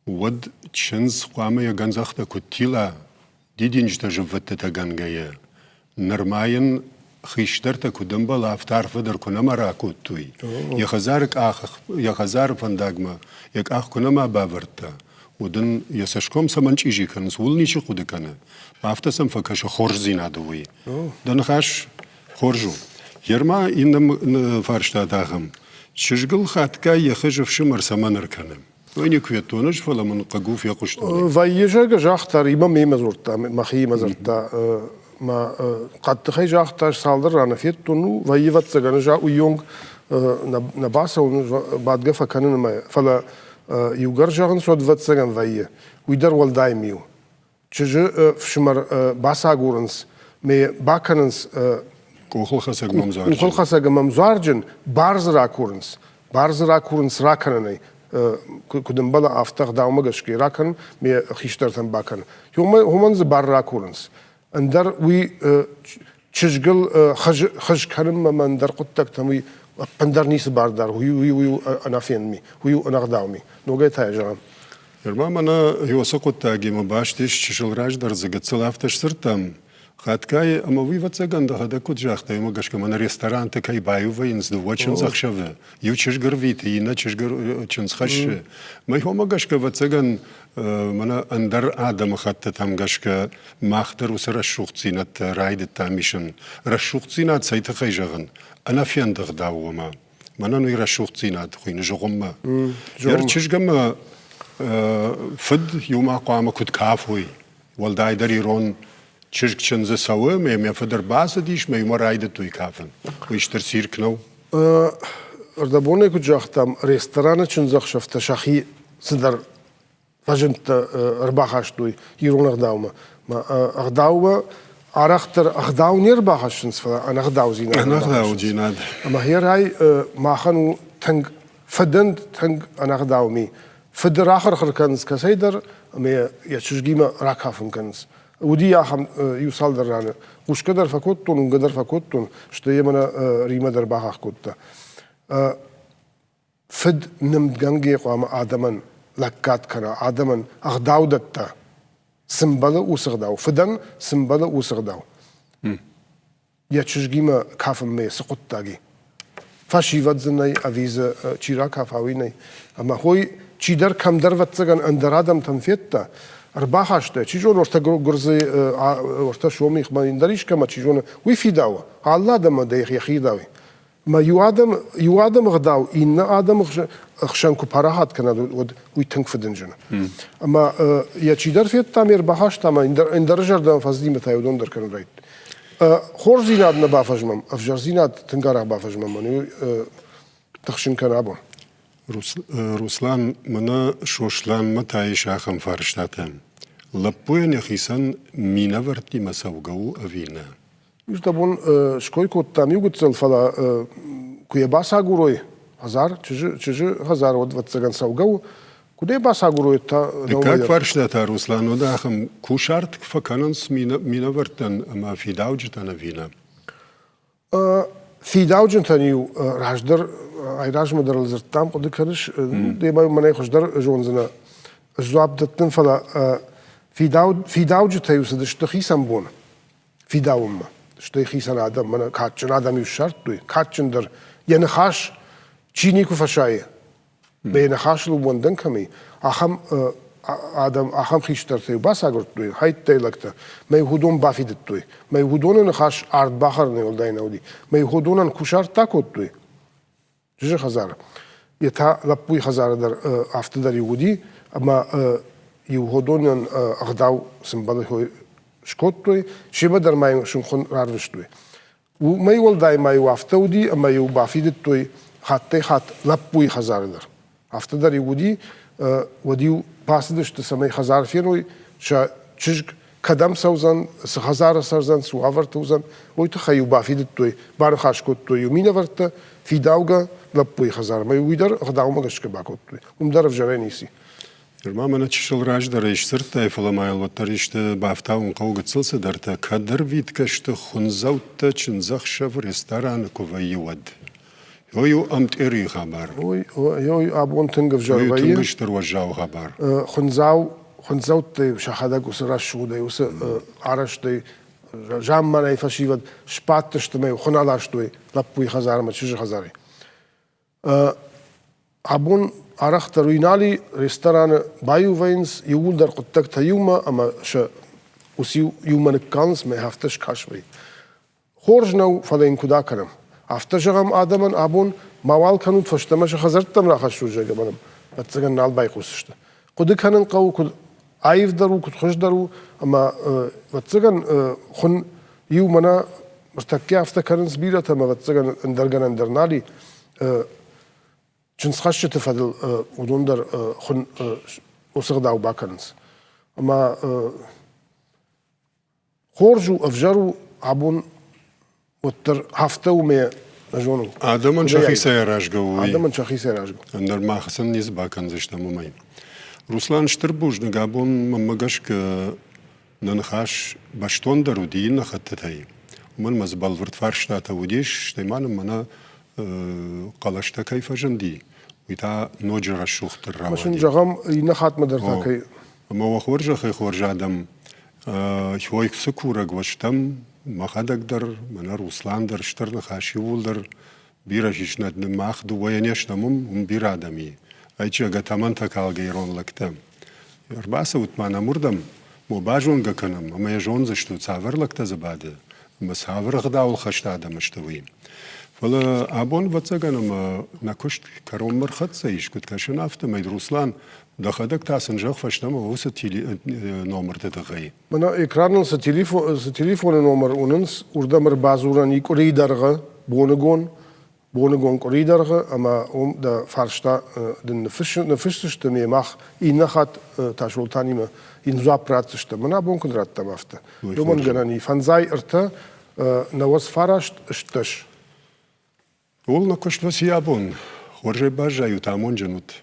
уӕд чындз хъуамӕ йӕ гӕндзӕхтӕ куыд тила, дидинджытӕ зыввӕттытӕгӕнгӕйӕ, нырма йын хистӕртӕ куыд ӕмбӕлы, афтӕ арфӕ дӕр куы нӕма ракодтой, йӕ хӕдзары къах, йӕ хӕдзары фӕндагмӕ йӕ къах куы нӕма бавӕрдта, уӕд ын йӕ цӕсгом цӕмӕн чъизи кӕнынц, ууыл ничи хъуыды кӕны. Афтӕ сӕм фӕкӕсы хорздзинады уый. Дӕ ныхас хорз у. Ерма иннӕ фарста ахӕм. Чызгыл хатгай йӕ хыз ӕфсымӕр цӕмӕн ӕркӕны? Ой, не куы ӕз, фӕлӕ мын хъыг у фехъуыстон. Вӕййы, зӕгъгӕ, загъта, Римӕ мемӕ дзырдта, мӕхиимӕ дзырдта. Мӕ хъӕддыхӕй загъта, цалдӕр раны федтон, ну, вӕййы, ӕвӕццӕгӕн, ӕз уыйонг нӕ бацӕуын, бадгӕ фӕкӕнын ӕмӕ, фӕлӕ иугӕр зӕгъынц, уӕд, ӕвӕццӕгӕн, вӕййы. Уый дӕр уӕлдай ми у. Чызджы фсымӕр бацагурынц, ме бакӕнынц къухылхӕцӕг мӕмдзуарджын. Къухылхӕцӕг мӕмдзуарджын бар дзы ракурынц. Бар дзы ракурынц ракӕнынӕй. Куыд ӕмбӕлы, афтӕ ӕгъдаумӕ гӕсгӕ ракӕнын, ме хистӕртӕн бакӕнын. Уымӕн дзы бар ракурынц. Ӕндӕр уый чызгыл хыз кӕнынмӕ мӕ ӕндӕр хъуыддӕгтӕм уый ӕппындӕр ницы бар дары. Уый, уый, уый у ӕнӕфенд ми, уый у ӕнӕгъдау ми. Ногӕй та йӕ зӕгъӕм. Нырма мӕнӕ уыцы хъуыддагимӕ баст ис, чысыл раздӕр дзы гыццыл афтӕ сдзырдтам, хатгай, ӕмӕ уый, ӕвӕццӕгӕн, дӕхӕдӕг куыд загътай, уымӕ гӕсгӕ мӕнӕ ресторанты кӕй баиу вӕййынц дыууӕ чындзӕхсӕвы, иу чызг ӕрвиты, иннӕ чызг чындз хӕссы. Мӕ уымӕ гӕсгӕ, ӕвӕццӕгӕн, мӕнӕ ӕндӕр адӕмыхӕттытӕм гӕсгӕ мах дӕр уыцы рӕсугъддзинӕдтӕ райдыдтам исын. Рӕсугъддзинад цӕй тыххӕй зӕгъын? Ӕнӕфенд ӕгъдау уымӕ. Мӕнӕн уый рӕсугъддзинад хуыйны зыгъуыммӕ. Йӕ чызг ӕмӕ фыд иумӕ хъуамӕ куыд кафой, уӕлдайдӕр ирон чызг чындзы цӕуы, ӕмӕ йӕм йӕ фыд ӕрбацыдис, ӕмӕ иумӕ райдыдтой кафын. Уый стыр цирк нӕу. Ӕрдӕбонӕй куыд загътам, рестораны чындзӕхсӕвтӕ сӕхи цыдӕр фӕзындтӕ ӕрбахастой ирон ӕгъдаумӕ. Ӕгъдаумӕ арӕхдӕр ӕгъдау не рбахӕссынц, фӕлӕ ӕнӕгъдаудзинад. Ӕнӕгъдаудзинад. Ӕмӕ хӕрай махӕн у тынг фыдынд, тынг ӕнӕгъдау ми. Фыды рахырхыр кӕнынц кӕцӕйдӕр ӕмӕ йӕ чызгимӕ ракафын кӕнынц. Уыди ахӕм иу цалдӕр раны. Хъусгӕ дӕр фӕкодтон, уынгӕ дӕр фӕкодтон, стӕй йӕ мӕнӕ Римӕ дӕр бахахх кодта. Фыд нымдгӕнгӕ хъуамӕ адӕмӕн лӕггад кӕна, адӕмӕн ӕгъдау дӕтта. Цы мбӕлы уыцы ӕгъдау? Фыдӕн цы мбӕлы уыцы ӕгъдау? Йӕ чызгимӕ кафынмӕ цы хъуыддаг и? Фӕсивӕд дзы нӕй ӕви дзы чи ракафа, уый нӕй. Ӕмӕ хой чидӕр кӕмдӕр, ӕвӕццӕгӕн, ӕндӕр адӕмтӕм федта, ӕрбахаста, чи зоны, ортӕ гуырдзы, ортӕ сомихмӕ, ӕндӕр искӕмӕ, чи зоны, уый фидауы. Алы адӕммӕ дӕр йӕхи гъдау и. Мӕ иу адӕм, иу адӕмы гъдау иннӕ адӕмы хсӕн куы парахат кӕна, уӕд уый тынг фыдынджын. Ӕмӕ йӕ чидӕр федта, ме рбахаста ӕмӕ ӕндӕры зӕрдӕмӕ фӕцыди та уыдон дӕр кӕнын райдыдтой. Хорздзинад нӕ бафӕзмӕм, ӕвзӕрдзинад тынг арӕх бафӕзмӕм, мӕн уый тыхсын кӕны абон. Руслан, мӕнӕ Сосланмӕ та ис ахӕм фарстатӕ. Лӕппуйӕн йӕхицӕн минӕвӕрттимӕ цӕугӕ у ӕви нӕ? Ис дӕ бон ской кодтам иу гыццыл, фӕлӕ куы йӕ бацагурой хӕдзар, чызджы, чызджы хӕдзар, уӕд ӕвӕццӕгӕн цӕугӕ у. Куыд ӕй бацагурой, та Дыккаг фарста та, Руслан, уӕд ахӕм кусарт фӕкӕнынц минӕвӕрттӕн ӕмӕ фидауджытӕн ӕви нӕ? Фидауджынтӕн-иу раздӕр, айразмӕ дӕр ыл дзырдтам, хъуыды кӕныс, демӕ мӕнӕй хуыздӕр зондзынӕ. Ӕз дзуапп дӕттын, фӕлӕ фидауджытӕ-иу цыдысты хицӕн бон. Фидауынмӕ. Стӕй хицӕн адӕм, мӕнӕ кадджын адӕм-иу ссардтой, кадджындӕр йӕ ныхас. Чи никуы фӕсайы, мӕ ныхасыл ууӕндӕн кӕм и, ахӕм адӕм, ахӕм хистӕртӕ-иу бацагуырдтой, хӕйттӕй лӕгтӕ, мӕ уыдон бафидыдтой. Мӕ уыдоны ныхас ард бахӕрынӕй уӕлдай нӕ уыди. Мӕ уыдонӕн кусарт акодтой чызджы хӕдзары. Йе та лӕппуйы хӕдзары дӕр афтӕ дӕр-иу уыди, ӕмӕ иу уыдонӕн ӕгъдау цы мбӕлы скодтой, семӕ дӕр ма йын сынхуын рарвыстой. Уымӕй уӕлдай ма-иу афтӕ уыди, ӕмӕ-иу бафидыдтой хаттӕй-хатт лӕппуйы хӕдзары дӕр. Афтӕ дӕр-иу уыди, уӕд-иу бацыдысты, цӕмӕй хӕдзар феной, сӕ чызг кӕдӕм цӕудзӕн, цы хӕдзары цӕрдзӕн, цы уавӕрты уыдзӕн, уый тыххӕй-иу бафидыдтой, баныхас кодтой-иу минӕвӕрттӕ, фидаугӕ лӕппуйы хӕдзармӕ, уый дӕр ӕгъдаумӕ гӕсгӕ бакодтой. Уым дӕр ӕвзӕрӕй ницы. Нырма мӕнӕ чысыл раздӕр сдзырдтай, фӕлӕ ма йыл уӕддӕр исты бафтауын хъӕуы гыццыл цыдӕртӕ. Кӕд ӕрвитгӕ сты хуындзӕуттӕ чындзӕхсӕв рестораны куы вӕййы, уӕд? Ой, у ӕмтъерыйы хабар. Ой, ой, абон тынг ӕвзӕр вӕййы. Тынг стыр уӕззау хабар. Хуындзау, хуындзӕуттӕй сӕхӕдӕг уыцы рӕсугъдӕй, уыцы арӕзтӕй замманай фӕсивӕд сбадтысты мӕ хуын аластой лӕппуйы хӕдзармӕ, чызджы хӕдзарӕй. Абон арӕхдӕр уый нал и, рестораны баиу вӕййынц иууылдӕр хъуыддӕгтӕ иумӕ ӕмӕ сӕ уыциу иумӕ ныккалынц мӕ афтӕ скас вӕййы. Хорз нӕу, фӕлӕ йын куыд акӕнӕм? Афтӕ зӕгъӕм адӕмӕн абон мауал кӕнут фӕстӕмӕ сӕ хӕдзӕрттӕм рахӕссут, зӕгъгӕ, мӕнӕм, ӕвӕццӕгӕн, нал байхъусдзысты. Хъуыды кӕнын хъӕуы, куыд аивдӕр у, куыд хуыздӕр у, ӕмӕ, ӕвӕццӕгӕн, хуын иу мӕнӕ ныртӕккӕ афтӕ кӕнынц бирӕтӕ ӕмӕ, ӕвӕццӕгӕн, ӕндӕр гӕнӕн дӕр нал и. Чындзхӕсджыты фӕдыл уыдон дӕр хуын уыцы ӕгъдау бакӕнынц. Ӕмӕ хорз у, ӕвзӕр у, абон уӕддӕр афтӕ у мӕ нӕ зонын. Адӕмӕн сӕхицӕй аразгӕ у. Адӕмӕн сӕхицӕй аразгӕ. Ӕндӕр мах сын ницы бакӕндзыстӕм уымӕй. Руслан, стыр бузныг, абон мӕнмӕ гӕсгӕ нӕ ныхас бӕстондӕр уыди иннӕ хӕттытӕй. Уымӕн ӕмӕ дзы бӕлвырд фарстатӕ уыдис, стӕй ма нын мӕнӕ хъӕлӕстӕ кӕй фӕзынди, уый та ноджы рӕсугъддӕр рауади. Сын зӕгъӕм, иннӕ хатмӕ дӕр та кӕй... Ӕмӕ уӕ хорзӕхӕй хорз адӕм, Хой цы курӕг уӕ стӕм, мӕхӕдӕг дӕр, мӕнӕ Руслан дӕр стыр ныхас иууылдӕр бирӕ сиснӕд мах дыууӕйӕ не стӕм уым, уым бирӕ адӕм и. Айчи тӕмӕнтӕ калгӕ ирон лӕгтӕ. Ӕрбацӕут ма нӕм уырдӕм, мо базонгӕ кӕнӕм ӕмӕ йӕ зондзыстут, цавӕр лӕгтӕ дзы бады ӕмӕ цавӕр ӕгъдауыл хӕст адӕм сты, уый. Фӕлӕ абон, ӕвӕццӕгӕн, ӕмӕ нӕ куыст кӕронмӕ рхӕццӕ ис, куыд кӕсын, афтӕмӕй, Руслан, дӕхӕдӕг та сын зӕгъ фӕстӕмӕ уыцы номырты тыххӕй. Мӕнӕ экраныл цы телефоны номыр уынынц, уырдӕм ӕрбадзурӕн и къуырийы дӕргъы, боныгон, боныгон къуырийы дӕргъы ӕмӕ уым дӕ фарста дын ныффысдзысты ме мах иннӕ хатт Тасолтанимӕ йын дзуапп ратдзыстӕм. Мӕн абон куыд раттӕм, афтӕ. Уымӕн гӕнӕн и 53 99 18. Ууыл нӕ куыст фӕци абон. Хорзӕй баззайут, амонджын ут.